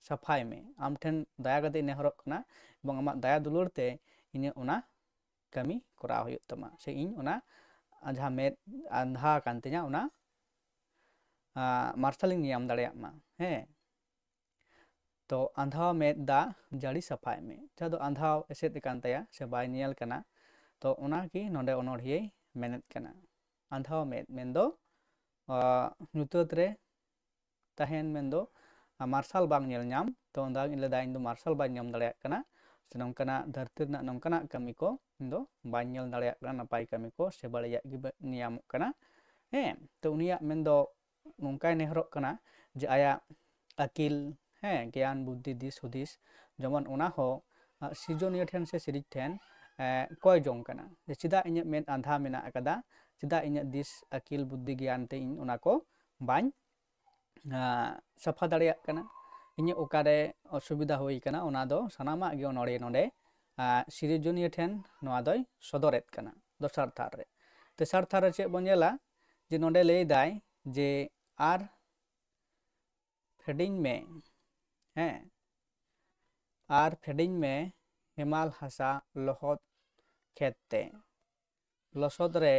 ᱥᱟᱯᱷᱟᱭ ᱢᱮ᱾ ᱟᱢ ᱴᱷᱮᱱ ᱫᱟᱭᱟ ᱠᱟᱛᱮ ᱤᱧ ᱱᱮᱦᱚᱨᱚᱜ ᱠᱟᱱᱟ, ᱮᱵᱚᱝ ᱟᱢᱟᱜ ᱫᱟᱭᱟ ᱫᱩᱞᱟᱹᱲ ᱛᱮ ᱤᱧᱟᱹᱜ ᱚᱱᱟ ᱠᱟᱹᱢᱤ ᱠᱚᱨᱟᱣ ᱦᱩᱭᱩᱜ ᱛᱟᱢᱟ, ᱥᱮ ᱤᱧ ᱚᱱᱟ ᱡᱟᱦᱟᱸ ᱢᱮᱫ ᱟᱸᱫᱷᱟ ᱟᱠᱟᱱ ᱛᱤᱧᱟ, ᱚᱱᱟ, ᱟ, ᱢᱟᱨᱥᱟᱞᱤᱧ ᱧᱟᱢ ᱫᱟᱲᱮᱭᱟᱜ ᱢᱟ", ᱦᱮᱸ᱾ ᱛᱚ ᱟᱸᱫᱷᱟ ᱢᱮᱫ ᱫᱟᱜ ᱡᱟᱹᱲᱤ ᱥᱟᱯᱷᱟᱭ ᱢᱮ, ᱡᱟᱦᱟᱸ ᱫᱚ ᱟᱸᱫᱷᱟ ᱮᱥᱮᱫ ᱟᱠᱟᱱ ᱛᱟᱭᱟ ᱥᱮ ᱵᱟᱭ ᱧᱮᱞ ᱠᱟᱱᱟ, ᱛᱚ ᱚᱱᱟ ᱜᱮ ᱱᱚᱰᱮ ᱚᱱᱚᱬᱦᱤᱭᱟᱹᱭ ᱢᱮᱱᱮᱫ ᱠᱟᱱᱟ᱾ ᱟᱸᱫᱷᱟ ᱢᱮᱫ ᱢᱮᱱᱫᱚ, ᱟ, ᱧᱩᱛᱟᱹᱛ ᱨᱮ ᱛᱟᱦᱮᱱ ᱢᱮᱱᱫᱚ, ᱟ, ᱢᱟᱨᱥᱟᱞ ᱵᱟᱝ ᱧᱮᱞ ᱧᱟᱢ᱾ ᱛᱚ ᱚᱱᱟ ᱞᱟᱹᱭ ᱫᱟ, ᱤᱧ ᱫᱚ ᱢᱟᱨᱥᱟᱞ ᱵᱟᱹᱧ ᱧᱟᱢ ᱫᱟᱲᱮᱭᱟᱜ ᱠᱟᱱᱟ, ᱥᱮ ᱱᱚᱝᱠᱟᱱᱟᱜ ᱫᱷᱟᱹᱨᱛᱤ ᱨᱮᱱᱟᱜ ᱱᱚᱝᱠᱟᱱᱟᱜ ᱠᱟᱹᱢᱤ ᱠᱚ ᱤᱧ ᱫᱚ ᱵᱟᱹᱧ ᱧᱮᱞ ᱫᱟᱲᱮᱭᱟᱜ ᱠᱟᱱᱟ, ᱱᱟᱯᱟᱭ ᱠᱟᱹᱢᱤ ᱠᱚ ᱥᱮ ᱵᱟᱹᱲᱤᱡᱟᱜ ᱜᱮ ᱵᱟ-, ᱧᱟᱢᱚᱜ ᱠᱟᱱᱟ᱾ ᱦᱮᱸ, ᱛᱚ ᱩᱱᱤᱭᱟᱜ ᱢᱮᱱᱫᱚ ᱱᱚᱝᱠᱟᱭ ᱱᱮᱦᱚᱨᱚᱜ ᱠᱟᱱᱟ ᱡᱮ ᱟᱭᱟᱜ ᱟᱹᱠᱤᱞ, ᱦᱮᱸ, ᱜᱮᱭᱟᱱ, ᱵᱩᱫᱽᱫᱷᱤ, ᱫᱤᱥ ᱦᱩᱫᱤᱥ, ᱡᱮᱢᱚᱱ ᱚᱱᱟ ᱦᱚᱸ, ᱟ, ᱥᱤᱨᱡᱚᱱᱤᱭᱟᱹ ᱴᱷᱮᱱ ᱥᱮ ᱥᱤᱨᱤᱡᱽ ᱴᱷᱮᱱ, ᱮ, ᱠᱚᱭ ᱡᱚᱝ ᱠᱟᱱᱟ ᱡᱮ, "ᱪᱮᱫᱟᱜ ᱤᱧᱟᱹᱜ ᱢᱮᱫ ᱟᱸᱫᱷᱟ ᱢᱮᱱᱟᱜ ᱟᱠᱟᱫᱟ? ᱪᱮᱫᱟᱜ ᱤᱧᱟᱹᱜ ᱫᱤᱥ ᱟᱹᱠᱤᱞ ᱵᱩᱫᱽᱫᱷᱤ ᱜᱮᱭᱟᱱ ᱛᱮ ᱤᱧ ᱚᱱᱟ ᱠᱚ ᱵᱟᱹᱧ, ᱟ, ᱥᱟᱯᱷᱟ ᱫᱟᱲᱮᱭᱟᱜ ᱠᱟᱱᱟ? ᱤᱧᱟᱹᱜ ᱚᱠᱟᱨᱮ ᱚᱥᱩᱵᱤᱫᱷᱟ ᱦᱩᱭ ᱠᱟᱱᱟ?" ᱚᱱᱟ ᱫᱚ ᱥᱟᱱᱟᱢᱟᱜ ᱜᱮ ᱚᱱᱚᱬᱦᱤᱭᱟᱹ ᱱᱚᱰᱮ, ᱟ, ᱥᱤᱨᱡᱚᱱᱤᱭᱟᱹ ᱴᱷᱮᱱ ᱱᱚᱣᱟ ᱫᱚᱭ ᱥᱚᱫᱚᱨᱮᱫ ᱠᱟᱱᱟ ᱫᱚᱥᱟᱨ ᱛᱷᱟᱨ ᱨᱮ᱾ ᱛᱮᱥᱟᱨ ᱛᱷᱟᱨ ᱨᱮ ᱪᱮᱫ ᱵᱚᱱ ᱧᱮᱞᱟ? ᱡᱮ ᱱᱚᱰᱮ ᱞᱟᱹᱭ ᱫᱟᱭ ᱡᱮ, "ᱟᱨ ᱯᱷᱮᱰᱤᱧ ᱢᱮ", ᱦᱮᱸ, "ᱟᱨ ᱯᱷᱮᱰᱤᱧ ᱢᱮ ᱦᱮᱢᱟᱞ ᱦᱟᱥᱟ ᱞᱚᱦᱚᱫ ᱠᱷᱮᱛ ᱛᱮ, ᱞᱚᱥᱚᱫ ᱨᱮ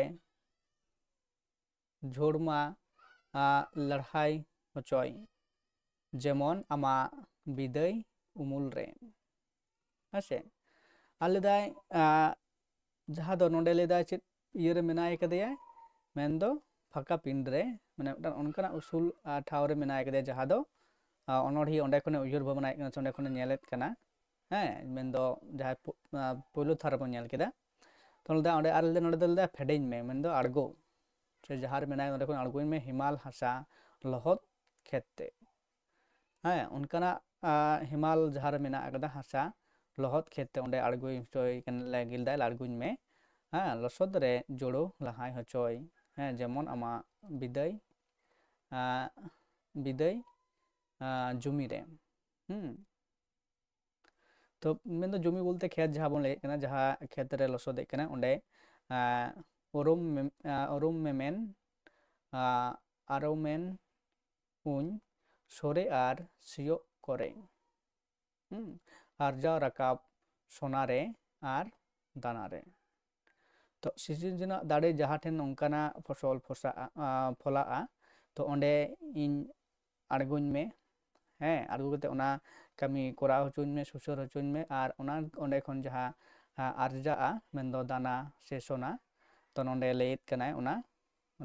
ᱡᱷᱩᱲᱢᱟ, ᱟ, ᱞᱟᱲᱦᱟᱭ ᱦᱚᱪᱚᱭ, ᱡᱮᱢᱚᱱ ᱟᱢᱟᱜ ᱵᱤᱫᱟᱹᱭ ᱩᱢᱩᱞ ᱨᱮ", ᱦᱮᱸ ᱥᱮ? ᱟᱨ ᱞᱟᱹᱭᱫᱟᱭ, ᱟ, ᱡᱟᱦᱟᱸ ᱫᱚ ᱱᱚᱰᱮ ᱞᱟᱹᱭᱫᱟᱭ ᱪᱮᱫ, ᱤᱭᱟᱹᱨᱮ ᱢᱮᱱᱟᱭ ᱠᱟᱫᱮᱭᱟ, ᱢᱮᱱᱫᱚ ᱯᱷᱟᱸᱠᱟ ᱯᱤᱸᱰ ᱨᱮ, ᱢᱟᱱᱮ ᱢᱤᱫᱴᱟᱝ ᱚᱱᱠᱟᱱᱟᱜ ᱩᱥᱩᱞ ᱟᱨ ᱴᱷᱟᱶ ᱨᱮ ᱢᱮᱱᱟᱭ ᱠᱟᱫᱮᱭᱟ, ᱡᱟᱦᱟᱸ ᱫᱚ ᱟᱨ ᱚᱱᱚᱬᱦᱤᱭᱟᱹ ᱚᱸᱰᱮ ᱠᱷᱚᱱᱮ ᱩᱭᱦᱟᱹᱨ ᱵᱷᱟᱵᱽᱱᱟᱭᱮᱫ ᱠᱟᱱᱟ ᱥᱮ ᱚᱸᱰᱮ ᱠᱷᱚᱱᱮ ᱧᱮᱞᱮᱫ ᱠᱟᱱᱟ᱾ ᱦᱮᱸ, ᱢᱮᱱᱫᱚ ᱡᱟᱦᱟᱸᱭ ᱯᱳ- ᱟᱨ ᱯᱳᱭᱞᱳ ᱛᱷᱟᱨ ᱨᱮᱵᱚᱱ ᱧᱮᱞ ᱠᱮᱫᱟ, ᱛᱚ ᱱᱚᱰᱮ ᱚᱸᱰᱮ ᱟᱨ ᱱᱚᱰᱮ ᱫᱚ ᱞᱟᱹᱭᱫᱟ ᱯᱷᱮᱰᱮᱧ ᱢᱮ, ᱢᱮᱱᱫᱚ ᱟᱬᱜᱚ, ᱥᱮ ᱡᱟᱦᱟᱸ ᱨᱮ ᱢᱮᱱᱟᱭ ᱚᱸᱰᱮ ᱠᱷᱚᱱ ᱟᱬᱜᱚᱧ ᱢᱮ, ᱦᱮᱢᱟᱞ ᱦᱟᱥᱟ ᱞᱚᱦᱚᱫ ᱠᱷᱮᱛ ᱛᱮ᱾ ᱦᱮᱸ, ᱚᱱᱠᱟᱱᱟᱜ ᱟᱨ ᱦᱮᱢᱟᱞ ᱡᱟᱦᱟᱸ ᱨᱮ ᱢᱮᱱᱟᱜ ᱟᱠᱟᱫᱟ ᱦᱟᱥᱟ ᱞᱚᱦᱚᱫ ᱠᱷᱮᱛ ᱛᱮ, ᱚᱸᱰᱮ ᱟᱬᱜᱚᱭ ᱦᱚᱪᱚᱭ ᱠᱟᱱᱟ, ᱞᱟᱹᱜᱤᱫ ᱫᱟᱭ, ᱟᱬᱜᱚᱧ ᱢᱮ᱾ ᱦᱮᱸ, ᱞᱚᱥᱚᱫ ᱨᱮ ᱡᱳᱲᱳ ᱞᱟᱦᱟᱭ ᱦᱚᱪᱚᱭ᱾ ᱦᱮᱸ, ᱡᱮᱢᱚᱱ ᱟᱢᱟᱜ ᱵᱤᱫᱟᱹᱭ ᱟᱨ ᱵᱤᱫᱟᱹᱭ ᱟᱨ ᱡᱩᱢᱤ ᱨᱮ᱾ ᱦᱩᱸ᱾ ᱛᱚ ᱢᱮᱱᱫᱚ ᱡᱩᱢᱤ ᱵᱚᱞᱛᱮ ᱠᱷᱮᱛ ᱡᱟᱦᱟᱸ ᱵᱚᱱ ᱞᱟᱹᱭᱮᱫ ᱠᱟᱱᱟ, ᱡᱟᱦᱟᱸ ᱠᱷᱮᱛ ᱨᱮ ᱞᱚᱥᱚᱫᱮᱜ ᱠᱟᱱᱟ, ᱚᱸᱰᱮ ᱟᱨ ᱩᱨᱩᱢ ᱢᱮ- ᱟᱨ ᱩᱨᱩᱢ ᱢᱮᱢᱮᱱ ᱟᱨ ᱟᱨᱚᱢᱮᱱ ᱩᱧ ᱥᱚᱨᱮ ᱟᱨ ᱥᱤᱭᱳᱜ ᱠᱚᱨᱮ᱾ ᱦᱩᱸ, ᱟᱨᱡᱟᱣ ᱨᱟᱠᱟᱵ ᱥᱚᱱᱟ ᱨᱮ ᱟᱨ ᱫᱟᱱᱟ ᱨᱮ᱾ ᱛᱚ ᱥᱤᱥᱤᱨᱡᱚᱱᱟᱜ ᱫᱟᱲᱮ ᱡᱟᱦᱟᱸ ᱴᱷᱮᱱ ᱱᱚᱝᱠᱟᱱᱟᱜ ᱯᱷᱚᱥᱚᱞ ᱯᱷᱚᱥᱟᱜᱼᱟ, ᱟᱸ, ᱯᱷᱚᱞᱟᱜᱼᱟ, ᱛᱚ ᱚᱸᱰᱮ ᱤᱧ ᱟᱬᱜᱚᱧ ᱢᱮ᱾ ᱦᱮᱸ, ᱟᱬᱜᱚ ᱠᱟᱛᱮ ᱚᱱᱟ ᱠᱟᱹᱢᱤ ᱠᱚᱨᱟᱣ ᱦᱚᱪᱚᱧ ᱢᱮ, ᱥᱩᱥᱟᱹᱨ ᱦᱚᱪᱚᱧ ᱢᱮ, ᱟᱨ ᱚᱱᱟ ᱚᱸᱰᱮ ᱠᱷᱚᱱ ᱡᱟᱦᱟᱸ, ᱟᱸ, ᱟᱨᱡᱟᱜᱼᱟ, ᱢᱮᱱᱫᱚ ᱫᱟᱱᱟ ᱥᱮ ᱥᱚᱱᱟ, ᱛᱚ ᱱᱚᱸᱰᱮ ᱞᱟᱹᱭᱮᱫ ᱠᱟᱱᱟᱭ ᱚᱱᱟ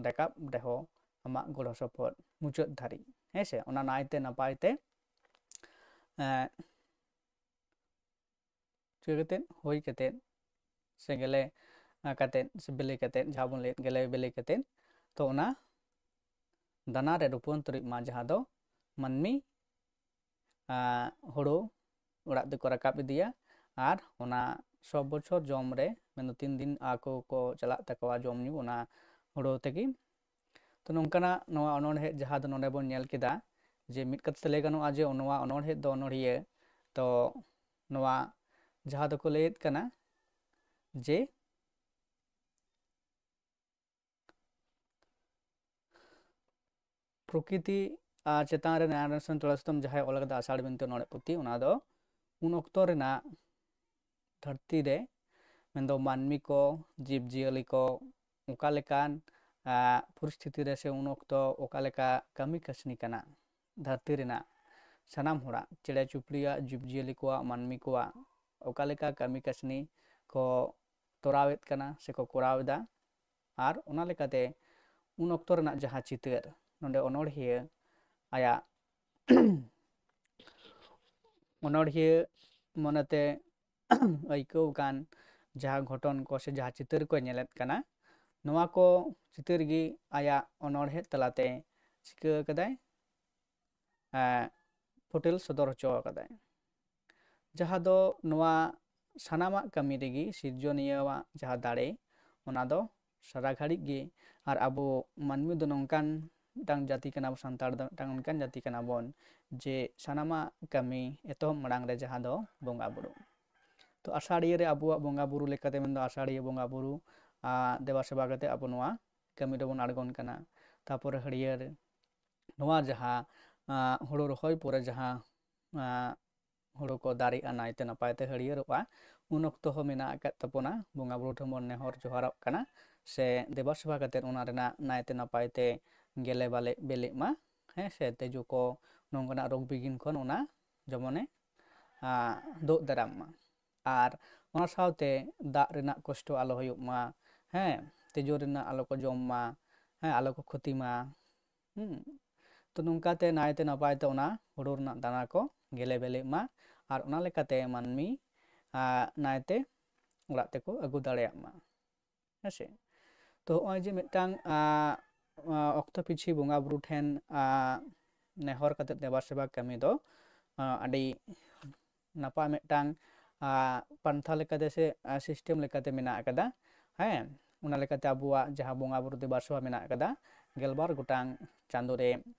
ᱨᱟᱠᱟᱵ ᱨᱮᱦᱚᱸ ᱟᱢᱟᱜ ᱜᱚᱲᱚ ᱥᱚᱯᱚᱦᱚᱫ ᱢᱩᱪᱟᱹᱫ ᱫᱷᱟᱹᱨᱤᱡ, ᱦᱮᱸ ᱥᱮ, ᱚᱱᱟ ᱱᱟᱭᱛᱮ ᱱᱟᱯᱟᱭ ᱛᱮ, ᱮᱸ, ᱪᱤᱠᱟᱹ ᱠᱟᱛᱮᱫ ᱦᱩᱭ ᱠᱟᱛᱮᱫ ᱥᱮ ᱜᱮᱞᱮ, ᱟᱸ, ᱠᱟᱛᱮᱫ ᱥᱮ ᱵᱤᱞᱤ ᱠᱟᱛᱮᱫ, ᱡᱟᱦᱟᱸ ᱵᱚᱱ ᱞᱟᱹᱭᱮᱫ ᱜᱮᱞᱮ ᱵᱤᱞᱤ ᱠᱟᱛᱮᱫ, ᱛᱚ ᱚᱱᱟ ᱫᱟᱱᱟ ᱨᱮ ᱨᱩᱯᱟᱱᱛᱚᱨᱤᱜ ᱢᱟ, ᱡᱟᱦᱟᱸ ᱫᱚ ᱢᱟᱹᱱᱢᱤ, ᱟᱸ, ᱦᱳᱲᱳ ᱚᱲᱟᱜ ᱛᱮᱠᱚ ᱨᱟᱠᱟᱵ ᱤᱫᱤᱭᱟ᱾ ᱟᱨ ᱚᱱᱟ ᱥᱚ ᱵᱚᱪᱷᱚᱨ ᱡᱚᱢ ᱨᱮ, ᱢᱮᱱᱫᱚ ᱛᱤᱱ ᱫᱤᱱ ᱟᱠᱚ ᱠᱚ ᱪᱟᱞᱟᱜ ᱛᱟᱠᱚᱣᱟ ᱡᱚᱢ ᱧᱩ ᱚᱱᱟ ᱦᱳᱲᱳ ᱛᱮᱜᱮ᱾ ᱛᱚ ᱱᱚᱝᱠᱟᱱᱟᱜ ᱱᱚᱣᱟ ᱚᱱᱚᱬᱦᱮ ᱡᱟᱦᱟᱸ ᱫᱚ ᱱᱚᱰᱮ ᱵᱚᱱ ᱧᱮᱞ ᱠᱮᱫᱟ, ᱡᱮ ᱢᱤᱫ ᱠᱟᱛᱷᱟ ᱛᱮ ᱞᱟᱹᱭ ᱜᱟᱱᱚᱜᱼᱟ ᱡᱮ ᱱᱚᱣᱟ ᱚᱱᱚᱬᱦᱮ ᱫᱚ ᱚᱱᱚᱬᱦᱤᱭᱟᱹ, ᱛᱚ ᱱᱚᱣᱟ ᱡᱟᱦᱟᱸ ᱫᱚᱠᱚ ᱞᱟᱹᱭᱮᱫ ᱠᱟᱱᱟ ᱡᱮ ᱯᱨᱚᱠᱨᱤᱛᱤ, ᱟᱨ ᱪᱮᱛᱟᱱ ᱨᱮ ᱱᱟᱨᱟᱭᱚᱬ ᱥᱟᱱᱛᱟᱲ ᱥᱩᱛᱟᱹᱢ ᱡᱟᱦᱟᱸᱭ ᱚᱞ ᱠᱟᱫᱟ ᱟᱥᱟᱲ ᱵᱤᱱᱛᱤ ᱚᱱᱚᱬᱦᱮ ᱯᱩᱛᱷᱤ, ᱚᱱᱟ ᱫᱚ ᱩᱱ ᱚᱠᱛᱚ ᱨᱮᱱᱟᱜ ᱫᱷᱟᱹᱨᱛᱤ ᱨᱮ, ᱢᱮᱱᱫᱚ ᱢᱟᱹᱱᱢᱤ ᱠᱚ, ᱡᱤᱵᱽᱼᱡᱤᱭᱟᱹᱞᱤ ᱠᱚ, ᱚᱠᱟ ᱞᱮᱠᱟᱱ, ᱟᱸ, ᱯᱚᱨᱤᱥᱛᱷᱤᱛᱤ ᱨᱮ ᱥᱮ ᱩᱱ ᱚᱠᱛᱚ ᱚᱠᱟ ᱞᱮᱠᱟ ᱠᱟᱹᱢᱤ ᱠᱟᱹᱥᱱᱤ ᱠᱟᱱᱟ ᱫᱷᱟᱹᱨᱛᱤ ᱨᱮᱱᱟᱜ ᱥᱟᱱᱟᱢ ᱦᱚᱲᱟᱜ, ᱪᱮᱬᱮ ᱪᱩᱯᱲᱤᱭᱟᱜ, ᱡᱤᱵᱽᱼᱡᱤᱭᱟᱹᱞᱤ ᱠᱚᱣᱟᱜ, ᱢᱟᱹᱱᱢᱤ ᱠᱚᱣᱟᱜ ᱚᱠᱟ ᱞᱮᱠᱟ ᱠᱟᱹᱢᱤ ᱠᱟᱹᱥᱱᱤ ᱠᱚ ᱛᱚᱨᱟᱣᱮᱫ ᱠᱟᱱᱟ ᱥᱮᱠᱚ ᱠᱚᱨᱟᱣ ᱮᱫᱟ, ᱟᱨ ᱚᱱᱟ ᱞᱮᱠᱟᱛᱮ ᱩᱱ ᱚᱠᱛᱚ ᱨᱮᱱᱟᱜ ᱡᱟᱦᱟᱸ ᱪᱤᱛᱟᱹᱨ, ᱱᱚᱰᱮ ᱚᱱᱚᱬᱦᱤᱭᱟᱹ ᱟᱭᱟᱜ ᱚᱱᱚᱬᱦᱤᱭᱟᱹ ᱢᱚᱱᱮᱛᱮ ᱟᱹᱭᱠᱟᱹᱣ ᱟᱠᱟᱱ ᱡᱟᱦᱟᱸ ᱜᱷᱚᱴᱚᱱ ᱠᱚ ᱥᱮ ᱡᱟᱦᱟᱸ ᱪᱤᱛᱟᱹᱨ ᱠᱚᱭ ᱧᱮᱞᱮᱫ ᱠᱟᱱᱟ, ᱱᱚᱣᱟ ᱠᱚ ᱪᱤᱛᱟᱹᱨ ᱜᱮ ᱟᱭᱟᱜ ᱚᱱᱚᱬᱦᱮ ᱛᱟᱞᱟᱛᱮ ᱪᱤᱠᱟᱹ ᱠᱟᱫᱟᱭ, ᱮᱸ, ᱯᱷᱩᱴᱮᱞ ᱥᱚᱫᱚᱨ ᱦᱚᱪᱚ ᱟᱠᱟᱫᱟᱭ᱾ ᱡᱟᱦᱟᱸ ᱫᱚ ᱱᱚᱣᱟ ᱥᱟᱱᱟᱢᱟᱜ ᱠᱟᱹᱢᱤ ᱨᱮᱜᱮ ᱥᱤᱨᱡᱚᱱᱤᱭᱟᱹᱣᱟᱜ ᱡᱟᱦᱟᱸ ᱫᱟᱲᱮ, ᱚᱱᱟ ᱫᱚ ᱥᱟᱨᱟ ᱜᱷᱟᱹᱲᱤᱡ ᱜᱮ᱾ ᱟᱨ ᱟᱵᱚ ᱢᱟᱹᱱᱢᱤ ᱫᱚ ᱱᱚᱝᱠᱟᱱ ᱢᱤᱫᱴᱟᱝ ᱡᱟᱹᱛᱤ ᱠᱟᱱᱟ ᱵᱚᱱ, ᱥᱟᱱᱛᱟᱲ ᱫᱚ ᱢᱤᱫᱴᱟᱝ ᱚᱱᱠᱟᱱ ᱡᱟᱹᱛᱤ ᱠᱟᱱᱟ ᱵᱚᱱ ᱡᱮ ᱥᱟᱱᱟᱢᱟᱜ ᱠᱟᱹᱢᱤ ᱮᱛᱚᱦᱚᱵ ᱢᱟᱲᱟᱝ ᱨᱮ ᱡᱟᱦᱟᱸ ᱫᱚ ᱵᱚᱸᱜᱟ ᱵᱩᱨᱩ᱾ ᱛᱚ ᱟᱥᱟᱲᱤᱭᱟᱹ ᱨᱮ ᱟᱵᱚᱣᱟᱜ ᱵᱚᱸᱜᱟ ᱵᱩᱨᱩ ᱞᱮᱠᱟᱛᱮ ᱢᱮᱱᱫᱚ ᱟᱥᱟᱲᱤᱭᱟᱹ ᱵᱚᱸᱜᱟ ᱵᱩᱨᱩ, ᱟᱨ ᱫᱮᱵᱟ ᱥᱮᱵᱟ ᱠᱟᱛᱮ ᱟᱵᱚ ᱱᱚᱣᱟ ᱠᱟᱹᱢᱤ ᱨᱮᱵᱚᱱ ᱟᱬᱜᱚᱱ ᱠᱟᱱᱟ᱾ ᱛᱟᱯᱚᱨᱮ ᱦᱟᱹᱨᱭᱟᱹᱲ, ᱱᱚᱣᱟ ᱡᱟᱦᱟᱸ, ᱟᱸ, ᱦᱩᱲᱩ ᱨᱚᱦᱚᱭ ᱯᱚᱨᱮ ᱡᱟᱦᱟᱸ, ᱟᱸ, ᱦᱩᱲᱩ ᱠᱚ ᱫᱟᱨᱮᱜᱼᱟ, ᱱᱟᱭᱛᱮ ᱱᱟᱯᱟᱭ ᱛᱮ ᱦᱟᱹᱨᱭᱟᱹᱲᱚᱜᱼᱟ, ᱩᱱ ᱚᱠᱛᱚ ᱦᱚᱸ ᱢᱮᱱᱟᱜ ᱟᱠᱟᱫ ᱛᱟᱵᱚᱱᱟ, ᱵᱚᱸᱜᱟ ᱵᱩᱨᱩ ᱴᱷᱮᱱ ᱵᱚᱱ ᱱᱮᱦᱚᱨ ᱡᱚᱦᱟᱨᱚᱜ ᱠᱟᱱᱟ ᱥᱮ ᱫᱮᱵᱟ ᱥᱮᱵᱟ ᱠᱟᱛᱮᱫ ᱚᱱᱟ ᱨᱮᱱᱟᱜ ᱱᱟᱭᱛᱮ ᱱᱟᱯᱟᱭ ᱛᱮ ᱜᱮᱞᱮ ᱵᱟᱞᱮ ᱵᱮᱞᱮᱜ ᱢᱟ, ᱦᱮᱸ ᱥᱮ, ᱛᱤᱡᱩ ᱠᱚ ᱱᱚᱝᱠᱟᱱᱟᱜ ᱨᱳᱜᱽ ᱵᱤᱜᱷᱤᱱ ᱠᱷᱚᱱ ᱚᱱᱟ ᱡᱮᱢᱚᱱᱮ, ᱟᱸ, ᱫᱳᱜ ᱫᱟᱨᱟᱢ ᱢᱟ᱾ ᱟᱨ ᱚᱱᱟ ᱥᱟᱶᱛᱮ ᱫᱟᱜ ᱨᱮᱱᱟᱜ ᱠᱚᱥᱴᱚ ᱟᱞᱚ ᱦᱩᱭᱩᱜ ᱢᱟ, ᱦᱮᱸ, ᱛᱤᱡᱩ ᱨᱮᱱᱟᱜ ᱟᱞᱚ ᱠᱚ ᱡᱚᱢ ᱢᱟ, ᱦᱮᱸ, ᱟᱞᱚ ᱠᱚ ᱠᱷᱚᱛᱤ ᱢᱟ᱾ ᱦᱩᱸ᱾ ᱛᱚ ᱱᱚᱝᱠᱟᱛᱮ ᱱᱟᱭᱛᱮ ᱱᱟᱯᱟᱭ ᱛᱮ ᱚᱱᱟ ᱦᱩᱲᱩ ᱨᱮᱱᱟᱜ ᱫᱟᱱᱟ ᱠᱚ ᱜᱮᱞᱮ ᱵᱮᱞᱮᱜ ᱢᱟ ᱟᱨ ᱚᱱᱟ ᱞᱮᱠᱟᱛᱮ ᱢᱟᱹᱱᱢᱤ, ᱟ, ᱱᱟᱭᱛᱮ ᱚᱲᱟᱜ ᱛᱮᱠᱚ ᱟᱹᱜᱩ ᱫᱟᱲᱮᱭᱟᱜ ᱢᱟ᱾ ᱦᱮᱸᱥᱮ? ᱛᱚ ᱦᱚᱸᱜᱼᱚᱭ ᱡᱮ ᱢᱤᱫᱴᱟᱝ, ᱟ, ᱟ, ᱚᱠᱛᱚ ᱯᱤᱪᱷᱤ ᱵᱚᱸᱜᱟ ᱵᱩᱨᱩ ᱴᱷᱮᱱ, ᱟ, ᱱᱮᱦᱚᱨ ᱠᱟᱛᱮ ᱫᱮᱵᱟ ᱥᱮᱵᱟ ᱠᱟᱹᱢᱤ ᱫᱚ, ᱟ, ᱟᱹᱰᱤ ᱱᱟᱯᱟᱭ ᱢᱤᱫᱴᱟᱝ, ᱟ, ᱯᱟᱱᱛᱷᱟ ᱞᱮᱠᱟᱛᱮ ᱥᱮ, ᱟ, system ᱞᱮᱠᱟᱛᱮ ᱢᱮᱱᱟᱜ ᱟᱠᱟᱫᱟ᱾ ᱦᱮᱸ, ᱚᱱᱟ ᱞᱮᱠᱟᱛᱮ ᱟᱵᱚᱣᱟᱜ ᱡᱟᱦᱟᱸ ᱵᱚᱸᱜᱟ ᱵᱩᱨᱩ ᱫᱮᱵᱟ ᱥᱮᱵᱟ ᱢᱮᱱᱟᱜ ᱟᱠᱟᱫᱟ, ᱜᱮᱞᱵᱟᱨ ᱜᱚᱴᱟᱝ ᱪᱟᱸᱫᱳ ᱨᱮ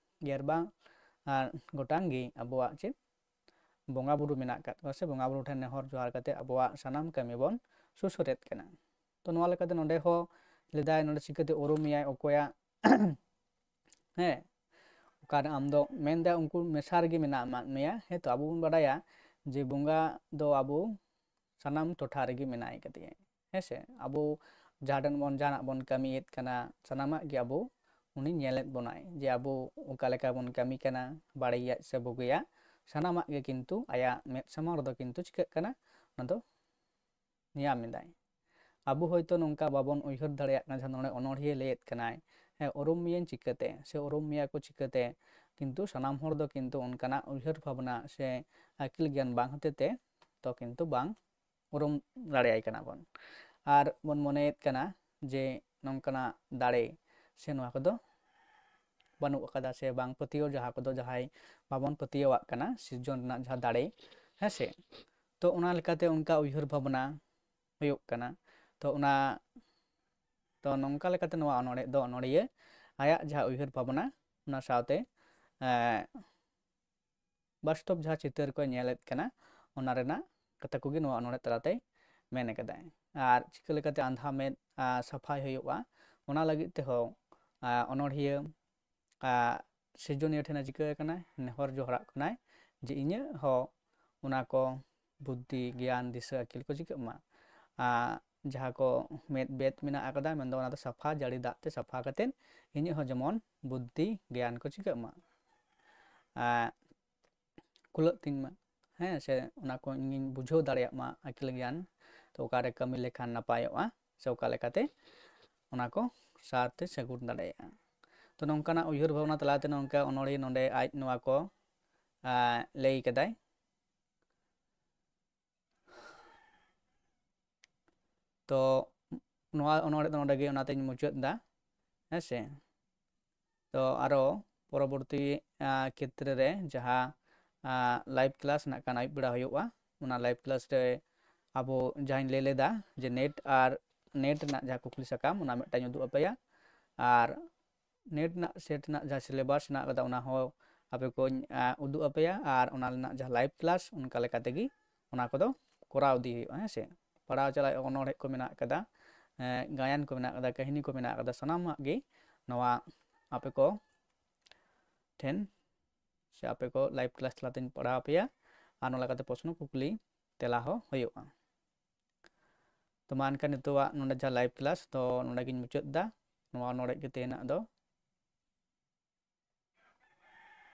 ᱜᱮᱞᱵᱟᱨ, ᱟ, ᱜᱚᱴᱟᱝ ᱜᱮ ᱟᱵᱚᱣᱟᱜ ᱪᱮᱫ ᱵᱚᱸᱜᱟ ᱵᱩᱨᱩ ᱢᱮᱱᱟᱜ ᱟᱠᱟᱫ ᱠᱚᱣᱟ ᱥᱮ ᱵᱚᱸᱜᱟ ᱵᱩᱨᱩ ᱴᱷᱮᱱ ᱱᱮᱦᱚᱨ ᱡᱚᱦᱟᱨ ᱠᱟᱛᱮ ᱟᱵᱚᱣᱟᱜ ᱥᱟᱱᱟᱢ ᱠᱟᱹᱢᱤ ᱵᱚᱱ ᱥᱩᱥᱟᱹᱨᱮᱫ ᱠᱟᱱᱟ᱾ ᱛᱚ ᱱᱚᱣᱟ ᱞᱮᱠᱟᱛᱮ ᱱᱚᱰᱮ ᱦᱚᱸ ᱞᱟᱹᱭᱫᱟᱭ, ᱱᱚᱰᱮ ᱪᱤᱠᱟᱹᱛᱮ ᱩᱨᱩᱢ ᱢᱮᱭᱟᱭ ᱚᱠᱚᱭᱟᱜ, ᱦᱮᱸ, ᱚᱠᱟᱨᱮ ᱟᱢ ᱫᱚ ᱢᱮᱱᱫᱟ ᱩᱱᱠᱩ ᱢᱮᱥᱟ ᱨᱮᱜᱮ ᱢᱮᱱᱟᱜ ᱟᱠᱟᱫ ᱢᱮᱭᱟ᱾ ᱦᱮᱸ, ᱛᱚ ᱟᱵᱚ ᱵᱚᱱ ᱵᱟᱰᱟᱭᱟ ᱡᱮ ᱵᱚᱸᱜᱟ ᱫᱚ ᱟᱵᱚ ᱥᱟᱱᱟᱢ ᱴᱚᱴᱷᱟ ᱨᱮᱜᱮ ᱢᱮᱱᱟᱭ ᱠᱟᱫᱮᱭᱟ᱾ ᱦᱮᱸ ᱥᱮ, ᱟᱵᱚ ᱡᱟᱦᱟᱸ ᱴᱷᱮᱱ ᱵᱚᱱ ᱡᱟᱦᱟᱱᱟᱜ ᱵᱚᱱ ᱠᱟᱹᱢᱤᱭᱮᱫ ᱠᱟᱱᱟ, ᱥᱟᱱᱟᱢᱟᱜ ᱜᱮ ᱟᱵᱚ ᱩᱱᱤ ᱧᱮᱞᱮᱫ ᱵᱚᱱᱟᱭ ᱡᱮ ᱟᱵᱚ ᱚᱠᱟ ᱞᱮᱠᱟ ᱵᱚᱱ ᱠᱟᱹᱢᱤ ᱠᱟᱱᱟ, ᱵᱟᱹᱲᱤᱡᱟᱜ ᱥᱮ ᱵᱩᱜᱤᱭᱟᱜ, ᱥᱟᱱᱟᱢᱟᱜ ᱜᱮ ᱠᱤᱱᱛᱩ ᱟᱭᱟᱜ ᱢᱮᱫ ᱥᱟᱢᱟᱝ ᱨᱮᱫᱚ ᱠᱤᱱᱛᱩ ᱪᱤᱠᱟᱹᱜ ᱠᱟᱱᱟ, ᱚᱱᱟ ᱫᱚ ᱧᱟᱢ ᱮᱫᱟᱭ᱾ ᱟᱵᱚ ᱦᱚᱭᱛᱳ ᱱᱚᱝᱠᱟ ᱵᱟᱵᱚᱱ ᱩᱭᱦᱟᱹᱨ ᱫᱟᱲᱮᱭᱟᱜ ᱠᱟᱱᱟ, ᱡᱟᱦᱟᱸ ᱱᱚᱰᱮ ᱚᱱᱚᱬᱦᱤᱭᱟᱹ ᱞᱟᱹᱭᱮᱫ ᱠᱟᱱᱟᱭ, ᱦᱮᱸ, ᱩᱨᱩᱢ ᱢᱮᱭᱟᱧ ᱪᱤᱠᱟᱹᱛᱮ ᱥᱮ ᱩᱨᱩᱢ ᱢᱮᱭᱟ ᱠᱚ ᱪᱤᱠᱟᱹᱛᱮ, ᱠᱤᱱᱛᱩ ᱥᱟᱱᱟᱢ ᱦᱚᱲ ᱫᱚ ᱠᱤᱱᱛᱩ ᱚᱱᱠᱟᱱᱟᱜ ᱩᱭᱦᱟᱹᱨ ᱵᱷᱟᱵᱽᱱᱟ ᱥᱮ ᱟᱹᱠᱤᱞ ᱜᱮᱭᱟᱱ ᱵᱟᱝ ᱦᱚᱛᱮ ᱛᱮ ᱛᱚ ᱠᱤᱱᱛᱩ ᱵᱟᱝ ᱩᱨᱩᱢ ᱫᱟᱲᱮᱭᱟᱭ ᱠᱟᱱᱟ ᱵᱚᱱ᱾ ᱟᱨ ᱵᱚᱱ ᱢᱚᱱᱮᱭᱮᱫ ᱠᱟᱱᱟ ᱡᱮ ᱱᱚᱝᱠᱟᱱᱟᱜ ᱫᱟᱲᱮ ᱥᱮ ᱱᱚᱣᱟ ᱠᱚᱫᱚ ᱵᱟᱹᱱᱩᱜ ᱟᱠᱟᱫᱟ ᱥᱮ ᱵᱟᱝ ᱯᱟᱹᱛᱭᱟᱹᱣ, ᱡᱟᱦᱟᱸ ᱠᱚᱫᱚ ᱡᱟᱦᱟᱸᱭ ᱵᱟᱵᱚᱱ ᱯᱟᱹᱛᱭᱟᱹᱣᱟᱜ ᱠᱟᱱᱟ ᱥᱤᱨᱡᱚᱱ ᱨᱮᱱᱟᱜ ᱡᱟᱦᱟᱸ ᱫᱟᱲᱮ, ᱦᱮᱸ ᱥᱮ᱾ ᱛᱚ ᱚᱱᱟ ᱞᱮᱠᱟᱛᱮ ᱚᱱᱠᱟ ᱩᱭᱦᱟᱹᱨ ᱵᱷᱟᱵᱽᱱᱟ ᱦᱩᱭᱩᱜ ᱠᱟᱱᱟ᱾ ᱛᱚ ᱚᱱᱟ, ᱛᱚ ᱱᱚᱝᱠᱟ ᱞᱮᱠᱟᱛᱮ ᱱᱚᱣᱟ ᱚᱱᱚᱬᱦᱮ ᱫᱚ ᱚᱱᱚᱬᱦᱤᱭᱟᱹ ᱟᱭᱟᱜ ᱡᱟᱦᱟᱸ ᱩᱭᱦᱟᱹᱨ ᱵᱷᱟᱵᱽᱱᱟ, ᱚᱱᱟ ᱥᱟᱶᱛᱮ, ᱮᱸ, ᱵᱟᱥᱛᱚᱵ ᱡᱟᱦᱟᱸ ᱪᱤᱛᱟᱹᱨ ᱠᱚᱭ ᱧᱮᱞᱮᱫ ᱠᱟᱱᱟ, ᱚᱱᱟ ᱨᱮᱱᱟᱜ ᱠᱟᱛᱷᱟ ᱠᱚᱜᱮ ᱱᱚᱣᱟ ᱚᱱᱚᱬᱦᱮ ᱛᱟᱞᱟᱛᱮᱭ ᱢᱮᱱ ᱟᱠᱟᱫᱟᱭ᱾ ᱟᱨ ᱪᱤᱠᱟᱹ ᱞᱮᱠᱟᱛᱮ ᱟᱸᱫᱷᱟ ᱢᱮᱫ, ᱟ, ᱥᱟᱯᱷᱟᱭ ᱦᱩᱭᱩᱜᱼᱟ, ᱚᱱᱟ ᱞᱟᱹᱜᱤᱫ ᱛᱮᱦᱚᱸ, ᱟ, ᱚᱱᱚᱬᱦᱤᱭᱟᱹ, ᱟ, ᱥᱤᱨᱡᱚᱱᱤᱭᱟᱹ ᱴᱷᱮᱱᱮ ᱪᱤᱠᱟᱹ ᱠᱟᱱᱟᱭ, ᱱᱮᱦᱚᱨ ᱡᱚᱦᱟᱨᱟᱜ ᱠᱟᱱᱟᱭ ᱡᱮ ᱤᱧᱟᱹᱜ ᱦᱚᱸ ᱚᱱᱟ ᱠᱚ ᱵᱩᱫᱽᱫᱷᱤ, ᱜᱮᱭᱟᱱ, ᱫᱤᱥᱟᱹ ᱟᱹᱠᱤᱞ ᱠᱚ ᱪᱤᱠᱟᱹᱜ ᱢᱟ᱾ ᱟ, ᱡᱟᱦᱟᱸ ᱠᱚ ᱢᱮᱫ ᱵᱮᱫ ᱢᱮᱱᱟᱜ ᱟᱠᱟᱫᱟ, ᱢᱮᱱᱫᱚ ᱚᱱᱟ ᱫᱚ ᱥᱟᱯᱷᱟ, ᱡᱟᱹᱲᱤ ᱫᱟᱜ ᱛᱮ ᱥᱟᱯᱷᱟ ᱠᱟᱛᱮᱫ ᱤᱧᱟᱹᱜ ᱦᱚᱸ ᱡᱮᱢᱚᱱ ᱵᱩᱫᱽᱫᱷᱤ, ᱜᱮᱭᱟᱱ ᱠᱚ ᱪᱤᱠᱟᱹᱜ ᱢᱟ᱾ ᱟ, ᱠᱷᱩᱞᱟᱹᱜ ᱛᱤᱧ ᱢᱟ, ᱦᱮᱸ, ᱥᱮ ᱚᱱᱟ ᱠᱚ ᱤᱧᱤᱧ ᱵᱩᱡᱷᱟᱹᱣ ᱫᱟᱲᱮᱭᱟᱜ ᱢᱟ, ᱟᱹᱠᱤᱞ ᱜᱮᱭᱟᱱ, ᱛᱚ ᱚᱠᱟᱨᱮ ᱠᱟᱹᱢᱤ ᱞᱮᱠᱷᱟᱱ ᱱᱟᱯᱟᱭᱚᱜᱼᱟ ᱥᱮ ᱚᱠᱟ ᱞᱮᱠᱟᱛᱮ ᱚᱱᱟ ᱠᱚ ᱥᱟᱨᱛᱮ ᱥᱟᱹᱜᱩᱱ ᱫᱟᱲᱮᱭᱟᱜᱼᱟ᱾ ᱛᱚ ᱱᱚᱝᱠᱟᱱᱟᱜ ᱩᱭᱦᱟᱹᱨ ᱵᱷᱟᱵᱽᱱᱟ ᱛᱟᱞᱟᱛᱮ ᱱᱚᱝᱠᱟ ᱚᱱᱚᱬᱦᱤᱭᱟᱹ ᱱᱚᱰᱮ ᱟᱡ ᱱᱚᱣᱟ ᱠᱚ, ᱟ, ᱞᱟᱹᱭ ᱠᱟᱫᱟᱭ᱾ ᱛᱚ ᱱᱚᱣᱟ ᱚᱱᱚᱬᱦᱮ ᱫᱚ ᱱᱚᱰᱮ ᱜᱮ ᱚᱱᱟᱛᱮᱧ ᱢᱩᱪᱟᱹᱫ ᱮᱫᱟ, ᱦᱮᱸ ᱥᱮ᱾ ᱛᱚ ᱟᱨᱚ ᱯᱚᱨᱚᱵᱚᱨᱛᱤ, ᱟ, ᱠᱷᱮᱛᱨᱮ ᱨᱮ ᱡᱟᱦᱟᱸ, ᱟ, live class ᱱᱟᱜ ᱠᱷᱟᱱ ᱟᱹᱭᱩᱵ ᱵᱮᱲᱟ ᱦᱩᱭᱩᱜᱼᱟ, ᱚᱱᱟ live class ᱨᱮ ᱟᱵᱚ ᱡᱟᱦᱟᱸᱧ ᱞᱟᱹᱭ ᱞᱮᱫᱟ ᱡᱮ NET ᱟᱨ NET ᱨᱮᱱᱟᱜ ᱡᱟᱦᱟᱸ ᱠᱩᱠᱞᱤ ᱥᱟᱠᱟᱢ, ᱚᱱᱟ ᱢᱤᱫᱴᱟᱝ ᱩᱫᱩᱜ ᱟᱯᱮᱭᱟ᱾ ᱟᱨ NET ᱨᱮᱱᱟᱜ SET ᱨᱮᱱᱟᱜ ᱡᱟᱦᱟᱸ syllabus ᱦᱮᱱᱟᱜ ᱟᱠᱟᱫᱟ, ᱚᱱᱟ ᱦᱚᱸ ᱟᱯᱮ ᱠᱚᱧ, ᱟ, ᱩᱫᱩᱜ ᱟᱯᱮᱭᱟ᱾ ᱟᱨ ᱚᱱᱟ ᱨᱮᱱᱟᱜ ᱡᱟᱦᱟᱸ live class, ᱚᱱᱠᱟ ᱞᱮᱠᱟ ᱛᱮᱜᱮ ᱚᱱᱟ ᱠᱚᱫᱚ ᱠᱚᱨᱟᱣ ᱤᱫᱤ ᱦᱩᱭᱩᱜᱼᱟ, ᱦᱮᱸ ᱥᱮ᱾ ᱯᱟᱲᱦᱟᱣ ᱪᱟᱞᱟᱜ ᱚᱱᱚᱬᱦᱮ ᱠᱚ ᱢᱮᱱᱟᱜ ᱟᱠᱟᱫᱟ, ᱮᱸ, ᱜᱟᱭᱟᱱ ᱠᱚ ᱢᱮᱱᱟᱜ ᱟᱠᱟᱫᱟ, ᱠᱟᱹᱦᱱᱤ ᱠᱚ ᱢᱮᱱᱟᱜ ᱟᱠᱟᱫᱟ, ᱥᱟᱱᱟᱢᱟᱜ ᱜᱮ ᱱᱚᱣᱟ ᱟᱯᱮ ᱠᱚ ᱴᱷᱮᱱ ᱥᱮ ᱟᱯᱮ ᱠᱚ live class ᱛᱟᱞᱟᱛᱮᱧ ᱯᱟᱲᱦᱟᱣ ᱟᱯᱮᱭᱟ᱾ ᱟᱨ ᱱᱚᱣᱟ ᱞᱮᱠᱟᱛᱮ ᱯᱨᱚᱥᱱᱚ ᱠᱩᱠᱞᱤ ᱛᱮᱞᱟ ᱦᱚᱸ ᱦᱩᱭᱩᱜᱼᱟ᱾ ᱛᱚ ᱢᱟ ᱮᱱᱠᱷᱟᱱ ᱱᱤᱛᱚᱜᱟᱜ ᱱᱚᱰᱮ ᱡᱟᱦᱟᱸ live class ᱫᱚ ᱱᱚᱰᱮ ᱜᱤᱧ ᱢᱩᱪᱟᱹᱫ ᱮᱫᱟ᱾ ᱱᱚᱣᱟ ᱚᱱᱚᱬᱦᱮ ᱜᱮ ᱛᱮᱦᱮᱧᱟᱜ ᱫᱚ᱾